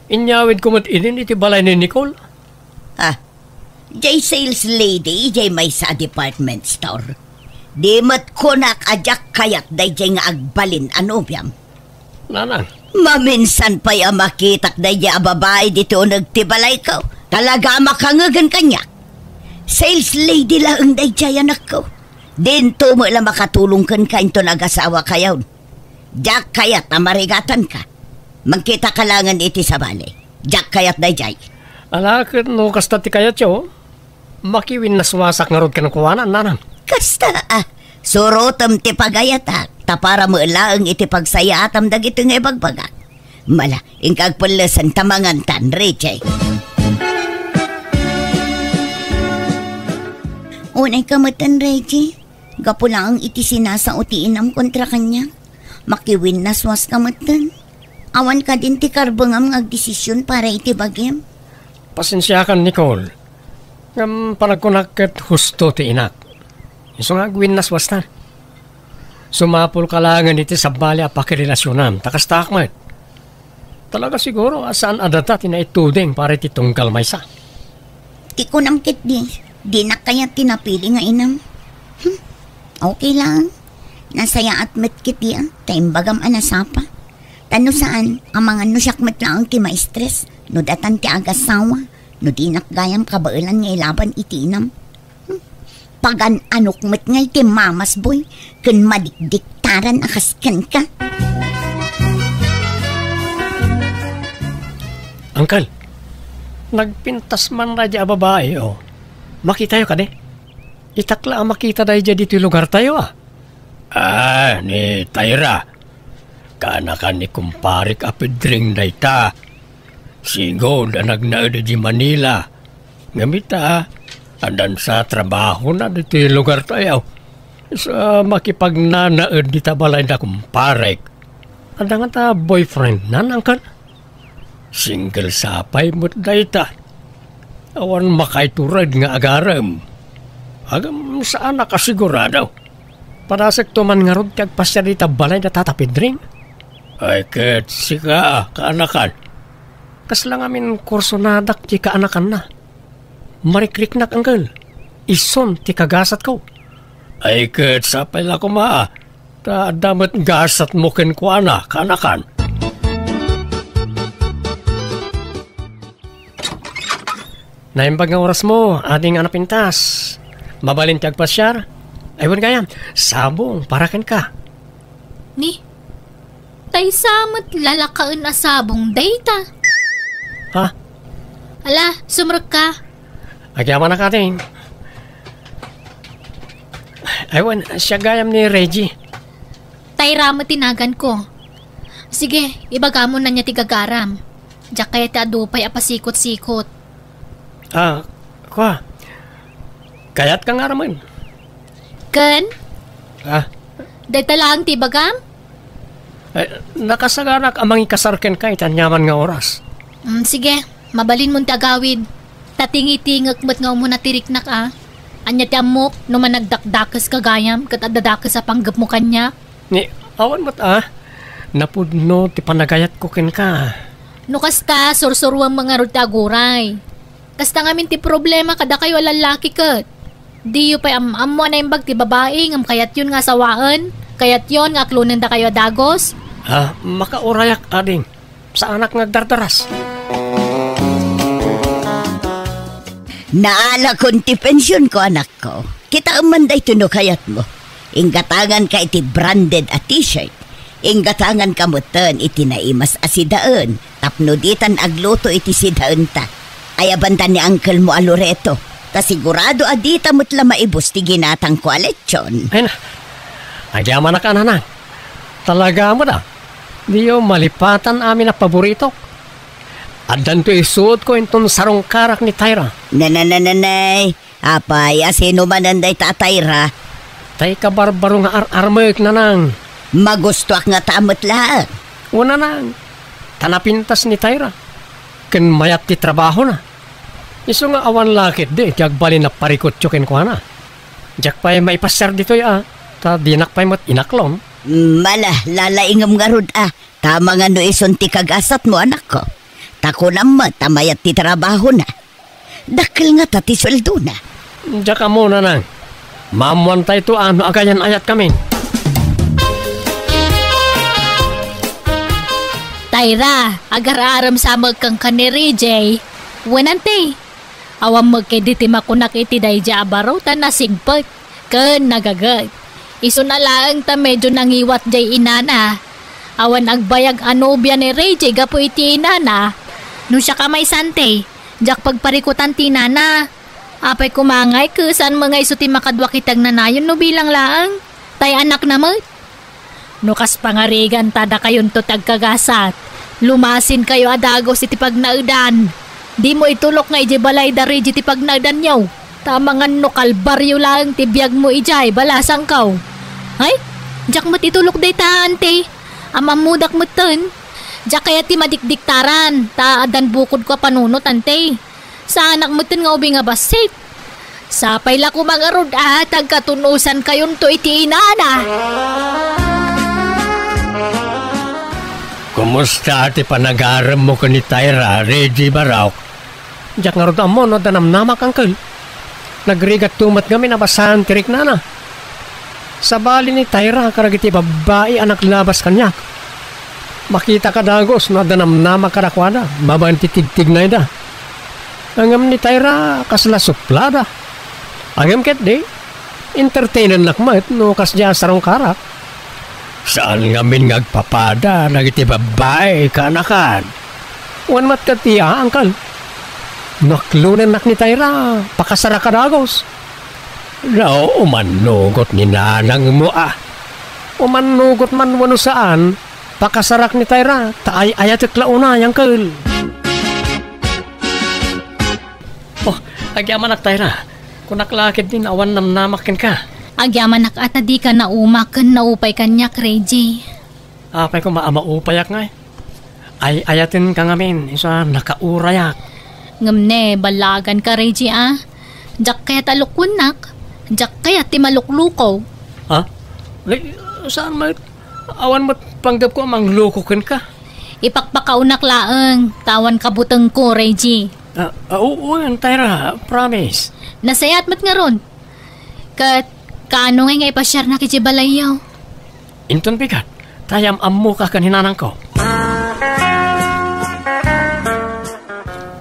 Inyawidko met inin iti balay ni Nicole. Ah, diay sales lady, diay maysa a department store. Di met kunak a diak kayat daydiay nga agbalin a nobiam. Nanang. Maminsan pay a makitak daydiay a babai ditoy uneg ti balayko. Talaga a makangegen kaniak. Sales lady laeng daydiay, anakko. Dinto met la makatulong kenka inton agasawakayon. Diak kayat a marigatanka. Mangkitaka laengen iti sabali. Diak kayat daydiay. Ala, ket no kasta ti kayatyo, makiwinnaswasak ngarud kenkuana, Nanang. Kasta, ah, surotem ti pagayatak, ta para met laeng iti pagsayaatam dagitoy nga ibagbagak. Mala, inka agpellesen ta mangantan, Richie. Unayka metten, Reggie. Gapu laeng iti sinasao ti inam kontra kaniak. Makiwinnaswaska metten. Awan kadin ti karbengam nga agdesision para iti bagim. Pasensiakan, Nicole. Ngem panagkunak ket husto ti inak. Isu nga agwinnaswasta. Sumapulka laengen iti sabali a pakirelasionam, ta kastaak met. Talaga siguro a saan a data ti naituding para iti tunggal maysa. Ti kunam ketdi, dinak kayat ti napili nga inam. Hmm, okay lang. Nasayaat met ketdi, ah, ta imbagam a nasapa. Ta no saan, amangan no siak met laeng ti maistres, no datan ti agasawa, no dinak gayam kabaelan nga ilaban iti inam. Hmm, pagan-anok met ngay ti mamasboy, ken madikdiktaran a kas kenka. Angkel, nagpintas man daydi a babai, oh. Makitayo kadi? Itak la a makita daydi ditoy lugartayo, ah. Ah, ni Tyra. Kaanakan ni kumparek a Pedring dayta. Sigud a nagnaed idiay Manila. Ngem ita, addan sa trabahona ditoy lugartayo. Sa makipagnanaed dita balayda kumparek. Adda ngata boyfriendna, angkel? Single sa pay met dayta. Awan makaitured nga agarem. Agam saanak a sigurado. Padasekto man ngarud ti agpasiar dita balay da Tata Pedring. Ay, ket sika, kaanakan? Kasla ngamin kursonadak ti kaanakanna. Marikriknak, angkel. Isun ti kagasatko. Ay, ket sapay la koma. Ta adda met gasatmo kenkuana, kaanakan. Naimbag nga orasmo, ading a napintas. Mabalin ti agpasiar? Ay, wen gayam, sabong para kenka. Ni, tay sa met lalakaen a sabong dayta. Ha? Ala, sumrekka. Agyamanak, ading. Ay, wen, siak gayam ni Reggie. Tyra met ti naganko. Sige, ibagam ania ti gagaram. Diak kayat ti adu pay a pasikot-sikot. Ah, kua. Kayatka nga aramen? Ken? Ah. Dayta laeng ti ibagam? Eh, nakasaganak a mangikasar kenka iti aniaman nga oras. Mm, sige, mabalinmon ti agawid. Ta tingitingek met nga umuna ti riknak a. Ania ti ammok no managdakdakeska gayam ket adda dakes a panggepmo kaniak? Ni, awan met a. Napudno ti panagayatko kenka. No kasta, sursuruam ngarud ti aguray. Kasta ngamin ti problema kadakayo a lallaki ket. Diyo pay am-ammo a naimbag ti babai ngem kayatyon nga asawaen, kayatyon nga aklonen dakayo a dagus? Ah, makaurayak, ading. Saanak nga agdardaras. Naalakon ti pensionko, anakko. Kitaem man daytoy no kayatmo. Inggatanganka iti branded a t-shirt. Inggatanganka metten iti naimas a sidaen tapno ditan agluto iti sidaenta. Ayabanta ni angkelmo a Loreto, ta sigurado a dita met la maibus ti ginatangko a lechon. Ay na, agyamanak a, nanang. Talaga met a. Diyo malipatan amin a paboritok. Addanto isuotko inton sarungkarak ni Tyra. Nananananay, apay, a sino manen dayta a Tyra? Tay kabarbaro nga ar-armek, nanang. Magustoak ngata met laeng. O, nanang, ta napintas ni Tyra. Ken mayat ti trabahona. Isu nga awan la ketdi ti agbalin a parikutyo kenkuana. Diak pay maipasiar ditoy a, ta dinak pay met inaklon. Mala, lalaingem ngarud a. Tama nga no isun ti kagasatmo, anakko. Ta kunam met a mayat ti trabahona. Dakkel ngata ti sueldona. Diak ammo, nanang. Maammoantayto a no agayan-ayatkamin. Tyra, agar-arem sa met kenka ni Ray J. Wen, anti. Awan met ketdi ti makunak iti daydiay a baro ta nasigpet ken nagaget. Isuna laeng ta medio nangiwat diay inana. Awan agbayag a nobia ni Ray J gapu iti inana. No siak a maysa, anti, diak pagparikutan ti inana. Apay koma ngay ket saan met nga isu ti makaduak iti agnanayon no bilang laeng? Tay anakna met. No kas pangarigan ta dakayonto ti agkagasat, lumasinkayo a dagus iti pagnaedan. Dimo itulok nga idiay balay da Reggie ti pagnaedanyo. Ta amangan no kalbario laeng ti biagmo idiay balasangko. Ay, diak met itulok dayta, anti. Am-ammodak metten. Diak kayat ti madikdiktaran, ta addan bukodko a panunot, anti. Saanak metten nga ubing a bassit. Sapay la koma ngarud a ta agkatun-osankayonto iti inana. Ngem Kumusta ti panagaremmo ken ni Tyra, Reggie Barok? Diak ngarud ammo no adda namnamak, Uncle. Nagrigatto met ngamin a basaan ti riknana. Sabali ni Tyra kadagiti babbai a naglabas kaniak. Makitaka dagus no adda namnamak kadakuada babaen ti tigtignayda. Ngem ni Tyra, kasla suplada. Ngem ketdi, entertainennak met no kasdiay a sarungkarak. Saan ngamin nga agpapada dagiti babbai, kaanakan. Wen met ketdi, a, Uncle. No aklonennak ni Tyra, pakasaraka dagus. No umannugot ni nanangmo, a. Umannugot man wenno saan, pakasarak ni Tyra, ta ay-ayatek la unay, Uncle. Oh, agyamanak, Tyra. Kunak la ketdin awan namnamak kenka. Agyamanak a ta dika naumak ken naupay kaniak, Reggie. Apay koma a maupayak ngay? Ay-ayatenka ngamin, isu a nakaurayak. Ngem ne, ballaganka, Reggie, a. Diak kayat a lukuennak. Diak kayat ti maluklukaw. Ha? Nay, saan met? Awan met panggepko a mangluko kenka. Ipakpakaawnak laeng, ta awan kabutengko, Reggie. Ah, ah, oo, Tyra, promise. Nasayaat met ngarud. Ket, kaano ngay nga ipasiarnak idiay balayyo? Inton bigat, ta am-ammoka ken ni nanangko.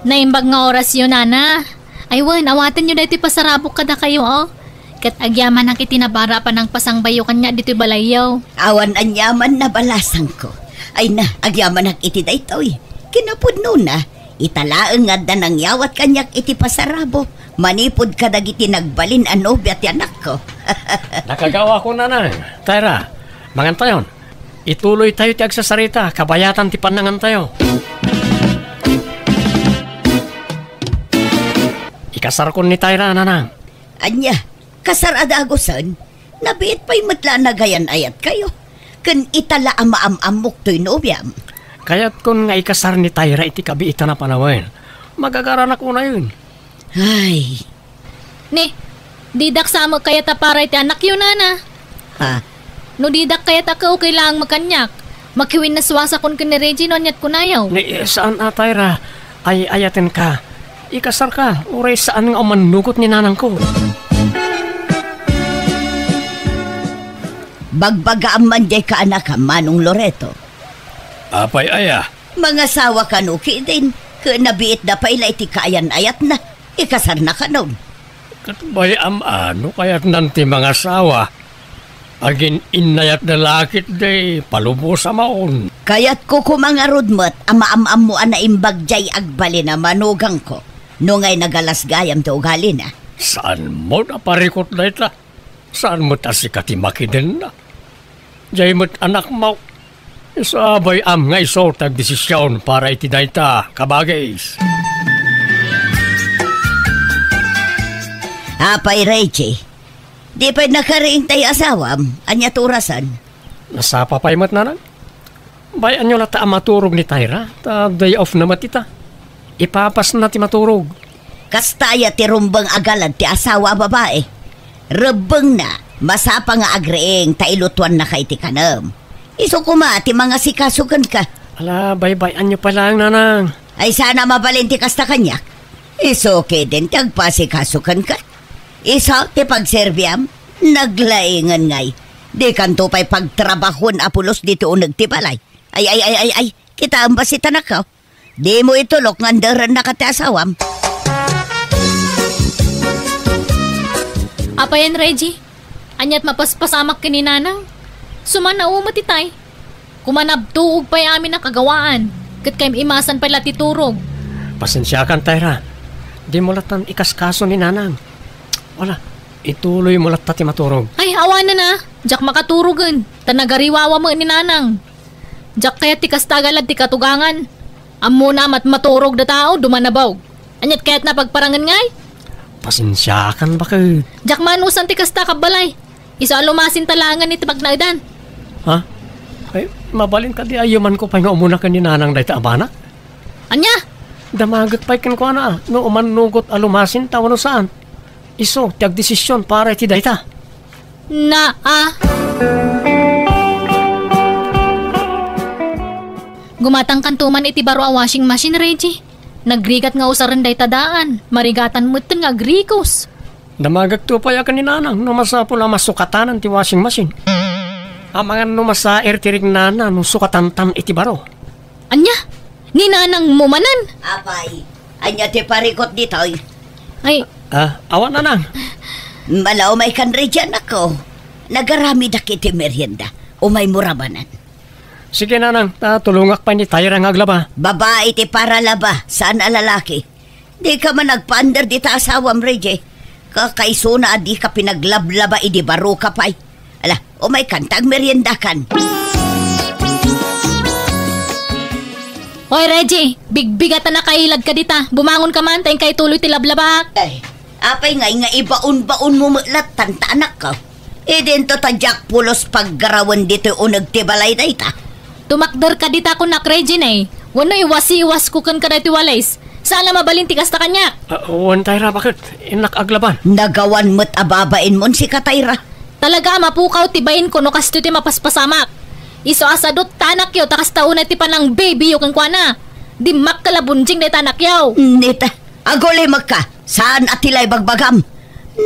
Naimbag nga orasyo, nana. Ay wen, awatenyo daytoy pasarabok kadakayo, o. Ket agyamanak iti nabara a panangpasangbayyo kaniak ditoy balayyo. Awan aniaman a balasangko. Ay na, agyamanak iti daytoy. Kinapudnona, ita laeng nga adda nangyawat kaniak iti pasarabok manipud kadagiti nagbalin a nobia ti anakko. Nakagawako, nanang. Tyra, mangantayon. Ituloytayo ti agsasarita, kabayatan ti pannangantayo. Ikasarkon ni Tyra, nanang. Ania, kasar a dagusen? Nabiit pay met la a nagayan-ayatkayo. Ken ita la a maam-ammok toy nobiam. Kayatkon nga ikasar ni Tyra iti kabiitan a panawen. Magagaranak unayen. Ay, Ne, didak sa met kayat a para iti anakyo, nana. Ha? No didak kayat a kaukay laeng met kaniak, makiwinnaswasakon ken ni Reggie no aniat kunayo. Ne, saan a, Tyra. Ay-ayatenka. Ikasarka, uray saan nga umannugot ni nanangko. Bagbagaam man diay kaanakam, Manong Loreto. Apay aya? Mangasawa kano ketdin, ket nabiitda pay la iti kaayan-ayatna. Ikasarna kanon. Ket bay-am a no kayatnan ti mangasawa. Agin-innayatda la ketdi, palubosa maon. Kayatko koma ngarud met a maam-ammo a naimbag diay agbalin a manugangko, no ngay nagalas gayam ti ugalina. Saan met a parikut dayta? Saan met a sika ti makidenna? Diay met anakmo. Isu a bay-am nga isu ti agdesision para iti dayta, kabagis. Apay, Reggie, di pay nakariing tay asawam? Ania ti orasan? Nasapa pay met, nanang. Bay-anyo latta a maturog ni Tyra, ta day off na met ita. Ipapasna ti maturog. Kasta aya ti rumbeng a galad ti asawa a babai. Rebbengna, masapa nga agriing ta ilutuannaka iti kanem. Isu koma ti mangasikaso kenka. Ala, baybay-anyo pay laeng, nanang. Ay, saan a mabalin ti kasta kaniak. Isu ketdin ti agpaasikaso kenka. Isu ti pagserbiam, naglaingen ngay. Dikanto pay pagtrabahoen a pulos ditoy uneg ti balay. Ay, ay, ay, ay, ay, kitaem basi ti anakko. Dimo itulok nga anderennaka ti asawam. Apayen, Reggie? Aniat mapaspasamak ken ni nanang? Sumannao met itay. Kumanabtuog pay amin a kagawaan, ket kaim-imasan pay la ti turog. Pasensiakan, Tyra. Dimo lattan ikaskaso ni nanang. Wala, ituloymo latta ti maturog. Ay, awanen a. Diak makaturogen, ta nagariwawa met ni nanang. Diak kayat ti kasta a galad ti katugangan. Ammona a mat-, maturog da tao, dumanabog. Aniat kayatna pagparangen ngay? Pasensiakan, baket. Diak manusan ti kasta, kabbalay. Isu a lumasinta laengen iti pagnaedan. Ha? Ay, mabalin kadi a yumanko pay nga umuna ken ni nanang dayta a banak? Ania? Damagek pay kenkuana, no umannugot a lumasinta wenno saan. Isu ti agdesision para iti dayta. Naa. Gumatangkanto man iti baro a washing machine, Reggie. Nagrigat nga usaren dayta daan, marigatan metten nga agrikos. Damagekto pay a ken ni Nanang no masapul a masukatanan ti washing machine. Amangan no masair ti rignana no sukatantan iti baro. Ania? Ni Nanang mo manen? Apay, ania ti parikot ditoy? Ay. Ah, awan, Nanang. Mala, umaykan, Reggie, anakko. Nagaramidak iti merienda. Umaymo rabanen. Sige, Nanang, ta tulongak pay ni Tyra nga aglaba. Babae ti paralaba, saan a lalaki. Dika man agpander dita asawam, Reggie. Kakaisuna a dika pinaglablaba idi baruka pay. Ala, umaykan ta agmeriendakan. Oy, Reggie, bigbigatan a kailadka dita. Bumangonka man, ta inka ituloy ti lablabak. Ay, apay ngay nga ibaon-baonmo met lattan ta anakko? Idinto ta diak pulos paggarawen ditoy uneg ti balay dayta. Tumakderka dita kunak, Regine. Wenno iwasiwasko kenka daytoy walis. Saan a mabalin ti kasta kaniak. Ah, wen, Tyra, baket? Innak aglaban. Nagawan met a babainmon sika, Tyra. Talaga a mapukaw ti bainko no kastoy ti mapaspasamak. Isu a sadut ta anakyo ta kasta unay ti panang-babyyo kenkuana. Dimmakkel a bunjing dayta anakyo. Nita, agulimekka. Saan a ti la ibagbagam.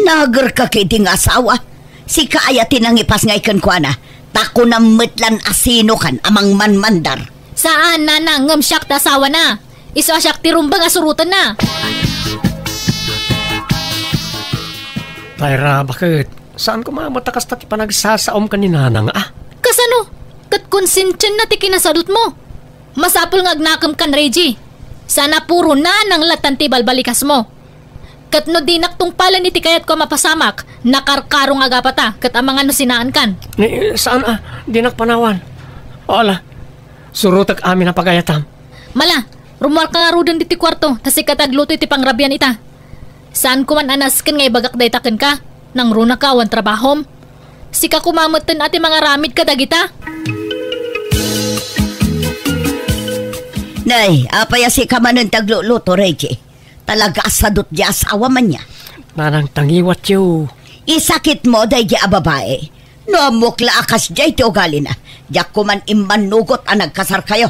Nagerka ketdi nga asawa. Sika aya ti nangipasngay kenkuana. Ta kunam met lan a sinokan a mangmanmandar. Saan, Nanang, ngem siak ti asawana. Isu a siak ti rumbeng a surotenna. Tyra, baket? Saan koma met a kasta ti panagsasaom ken ni Nanang, a? Kasano? Ket konsensienna ti kinasadutmo. Masapul nga agnakem kan Reggie. Saan a puro Nanang lattan ti balbalikasmo. Ket no dinak tungpalen iti kayatko a mapasamak, nakarkaro nga agapata, ket amangan no sinaankan. Ni, saan a, dinak panawan. O, ala, surotek amin a pagayatam. Mala, rummuarka ngaruden ditoy kuarto, ta sika ti agluto iti pangrabian ita. Saan koman a nasken nga ibagak dayta kenka, nangrunaka awan trabahom. Sika koma metten a ti mangaramid kadagita. Nay, apay a sika manen ti agluluto, Reggie? Talaga a sadut diay asawam ania. Nanang, tangiwatyo. Isakitmo daydiay a babai. No ammok la a kasdiay ti ugalina, diak koman immannugot a nagkasarkayo.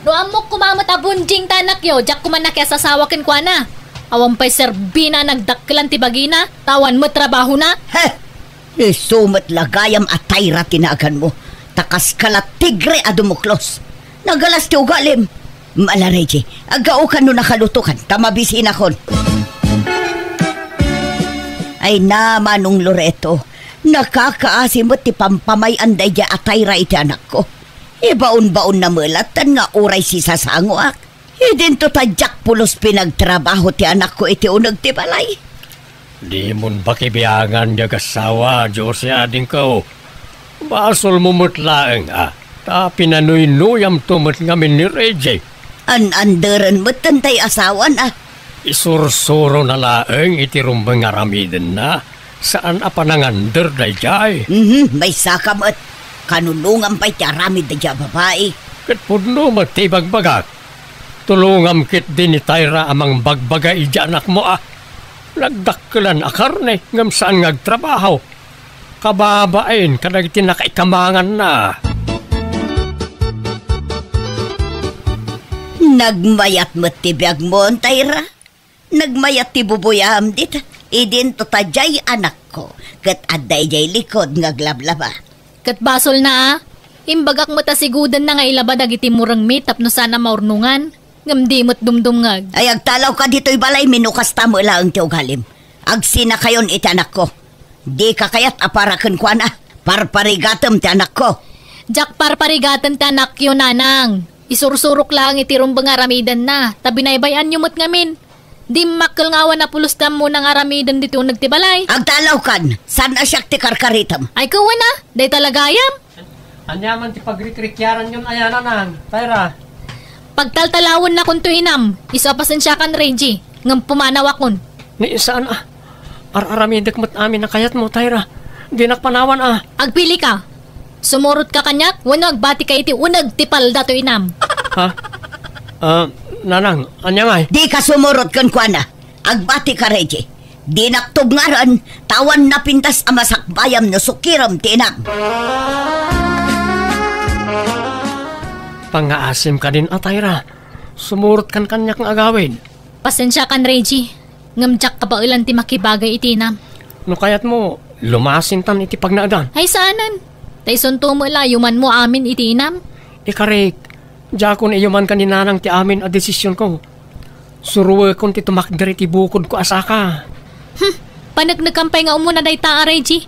No ammok koma met a bunjing ti anakyo, diak koman nakiasasawa kenkuana. Awan pay serbina a nagdakkelan ti bagina, ta awan met trabahona. He! Isu met la gayam a Tyra ti naganmo, ta kaska la tigre a dumuklos. Nagalas ti ugalim. Mala, Reggie, aggaokan no nakalutokan, ta mabisinakon. Ay na, Manong Loreto, nakakaasi met ti pampamay-an daydiay a Tyra iti anakko. Ibaon-baonna met lattan nga uray sisasangoak. Idinto ta diak pulos pinagtrabaho ti anakko iti uneg ti balay. Dimon pakibiangan diay agassawa, Josie, adingko. Basolmo met laeng a ta pinanuynuyamto met ngamin ni Reggie. An-anderen metten tay asawan a. Isursurona laeng iti rumbeng nga aramidenna. Saan a panangander daydiay. Mhm, maysaka met. Kanunongam pay ti aramid daydiay a babai. Ket pudno met ti ibagbagak. Tulongam ketdi ni Tyra a mangbagbaga idiay anakmo a nagdakkelan a karne ngem saan nga agtrabaho. Kababain kadagiti nakaikamanganna. Nagmayat met ti biagmo, Tyra. Nagmayat ti bubuyam dita. Idinto ta diay anakko, ket adda idiay likod nga aglablaba. Ket basolna a. Imbagak met a sigudenna nga ilaba dagiti murengmi tapno saan a maurnongan, ngem di met dumdumngeg. Ay, agtalawka ditoy balaymi no kasta met laeng ti ugalim. Agsinakayon iti anakko. Dika kayat a para kenkuana. Parparigatem ti anakko. Diak parparigaten ti anakyo, Nanang. Isursurok laeng iti rumbeng nga aramidenna, ta binaybay-anyo met ngamin. Dimmakkel nga awan a pulos ti ammona nga aramiden ditoy uneg ti balay. Agtalawkan, saan a siak ti karkaritem. Ay, kawana, dayta la gayam. Ania man ti pagrikrikiaranyon aya, Nanang, Tyra? Pagtaltalawennakonto, inam, isu a pasensiakan, Reggie, ngem pumanawakon. Ni saan a, ar-aramidek met amin a kayatmo, Tyra. Dinak panawan a. Agpilika. Sumurotka kaniak, wenno agbatika iti uneg ti paldato, inam. Ha? Ah, Nanang, ania ngay? Dika sumurot kenkuana. Agbatika, Reggie. Dinak tubngaren, ta awan napintas a masakbayam no sukirem ti inam. Pangngaasim kadin a, Tyra. Sumurotkan kaniak nga agawid. Pasensiakan, Reggie. Ngem diak kabaelan ti makibagay iti inam. No kayatmo, lumasintan iti pagnaedan. Ay, saanen. Ta isunto met la, yumanmo amin iti inam. Ikarik, diakon iyumanka ni Nanang ti amin a desisionko. Suruekon ti tumakder iti bukodko a saka. Hmm, paneknekan pay nga umuna dayta a, Reggie.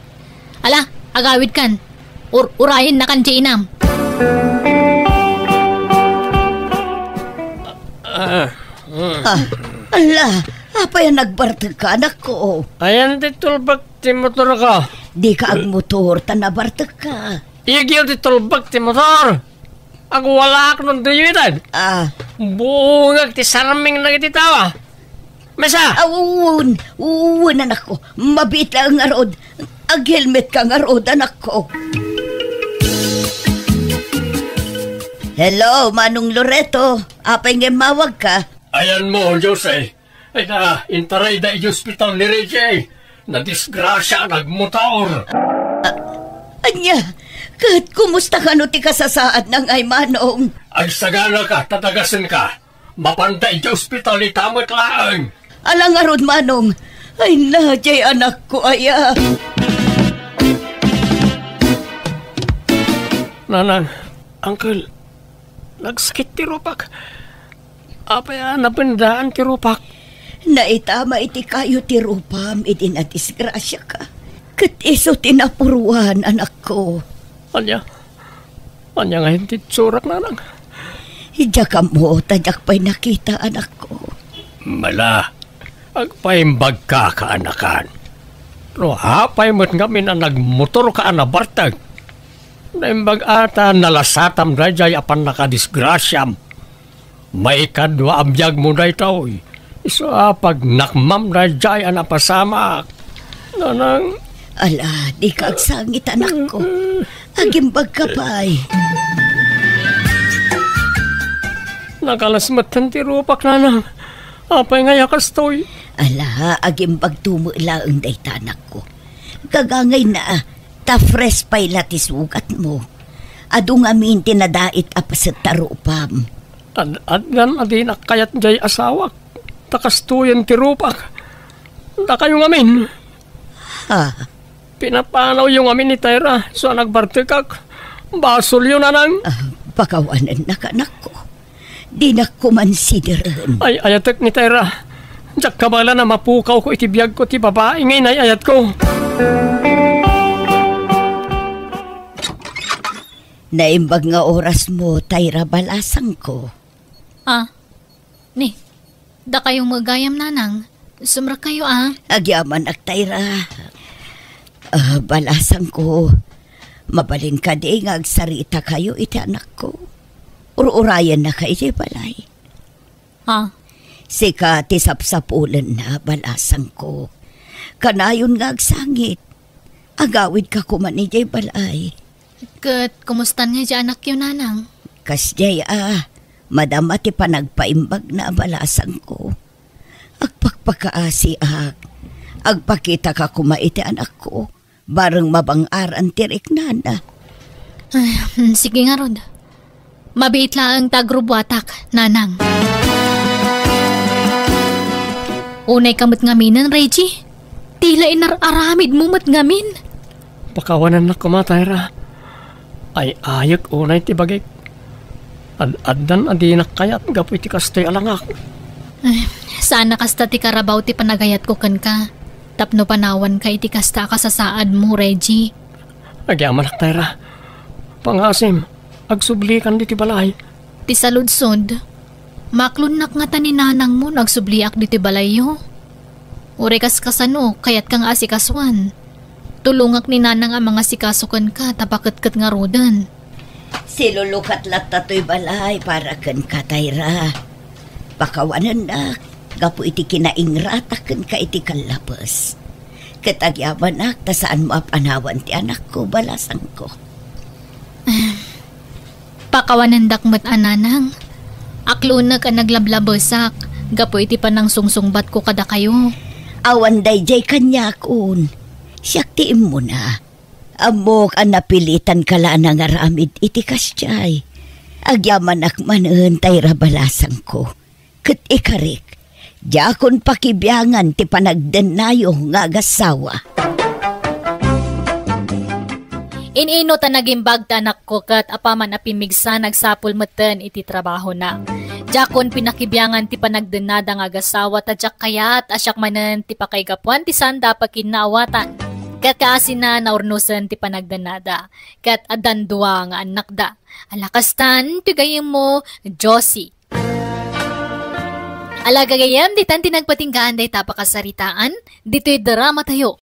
Ala, agawidkan. Ur-, urayennakan diay inam. Ah, mm. Ah, ala, apay a nagbartegka, anakko? Ayan ti tulbek ti motorko. Dika agmotor ta nabartegka. Igyo ti tulbek ti motor. Agwalaak no diyo itan. Ah. Buongek ti sarming dagiti tao. Mesa! Ah, wen, wen, anakko. Mabiit laeng ngarud. Aghelmetka ngarud, anakko. Hello, Manong Loreto. Apay nga immawagka? Ayanmo, Jose. Ay na, intarayda iti ospital ni Reggie. Nadisgrasia, nagmotor. Ah, ania, ket kumusta kano ti kasasaadna ngay, Manong? Agsaganaka, ta dagasenka. Mapanda iti ospital ita met laeng. Ala ngarud, Manong. Ay na, diay anakko aya. Nanang, Uncle, nagsakit ti rupak. Apay a napendaan ti rupak? Naitama iti kayo ti rupam idi nadisgrasiaka. Ket isu ti napuruan, anakko. Ania? Ania ngayen ti itsurak, Nanang? Diak ammo ta diak pay nakita, anakko. Mala, agpaimbagka, kaanakan. No apay met ngamin a nagmotorka a nabartek, naimbag a ta nalasatam daydiay a pannakadisgrasiam. Maikadua a biagmo daytoy. Isu a pagnakmam daydiay a napasamak. Nanang. Ala, dika agsangit, anakko. Agimbagka pay. Nakalas metten ti rupak, Nanang. Apay ngay a kastoy? Ala, agimbagto met laeng dayta, anakko. Gagangayna, ta fresh pay la ti sugatmo. Adu ngamin ti nadait a paset ta rupam. Ad-addan a dinak kayat diay asawak, ta kastoyen ti rupak. Dakayo ngamin. Ha? Pinapanawyo ngamin ni Tyra, isu a nagbartekak. Basolyo, Nanang. Ah, pakawanennak, anakko. Dinak koman sideren. Ay, ayatek ni Tyra. Diak kabaelan a mapukawko iti biagko ti babai nga inay-ayatko. Naimbag nga orasmo, Tyra, balasangko. Ah, ni, dakayo met gayam, Nanang. Sumrekkayo, a. Agyamanak, Tyra. Ah, balasangko. Mabalin kadi nga agsaritakayo iti anakko? Ur-urayennaka iti balay. Ah. Sika ti sapsapulenna, balasangko. Kanayon nga agsangit. Agawidka koman idiay balay. Ket kumustan nga diay anakyo, Nanang? Kasdiay a, madama ti panagpaimbagna, balasangko. Agpakpakaasiak. Agpakitaka koma iti anakko. Bareng mabang-aran ti riknana. Ay, mm, sige ngarud. Mabiit laeng ta agrubbuatak, Nanang. Unayka met ngaminen, Reggie. Ti la inar-aramidmo met ngamin. Pakawanennak koma, Tyra. Ay-ayek unay ti bagik. Ad-addan a dinak kayat gapu iti kastoy a langak. Ay, saan a kasta ti karabaw ti panagayatko kenka. Tapno panawanka iti kasta a kasasaadmo, Reggie. Agyamanak, Tyra. Pangasim, agsublikan ditoy balay. Ti saludsod, maklonnak ngata ni nanangmo no agsubliak ditoy balayyo? Uray kaskasano, kayatka nga asikasuan. Tulongak ni nanang a mangasikaso kenka ta paketket ngaruden. Silulukat latta toy balay para kenka, Tyra. Pakawanennak gapu iti kinaingratak kenka iti kallabes. Ket agyamanak ta saanmo a panawan ti anakko, balasangko. Pakawanendak met a nanang. Aklonek a naglablabesak gapu iti panangsungsungbatko kadakayo. Awan daydiay kaniakon. Siak ti immuna. Ammok a napilitanka la a nangaramid iti kasdiay. Agyamanak manen tay rabalasangko. Ket ikarik, diakon pakibiangan ti panagdennayo nga agasawa. In-ino ta nagimbag ti anakko ket apaman a pimmigsa, nagsapul metten iti trabahona. Diakon pinakibiangan ti panagdennada nga agasawa ta diak kayat a siak manen ti pakaigapuan ti saanda a pakinnaawatan. Ket kaasina, naurnosen ti panagdennada. Ket addan dua nga annakda. Alakastan ti gayyemmo, Josie. Ala gagayyem, ditan ti nagpatinggaan dayta a pakasaritaan, ditoy drama tayo.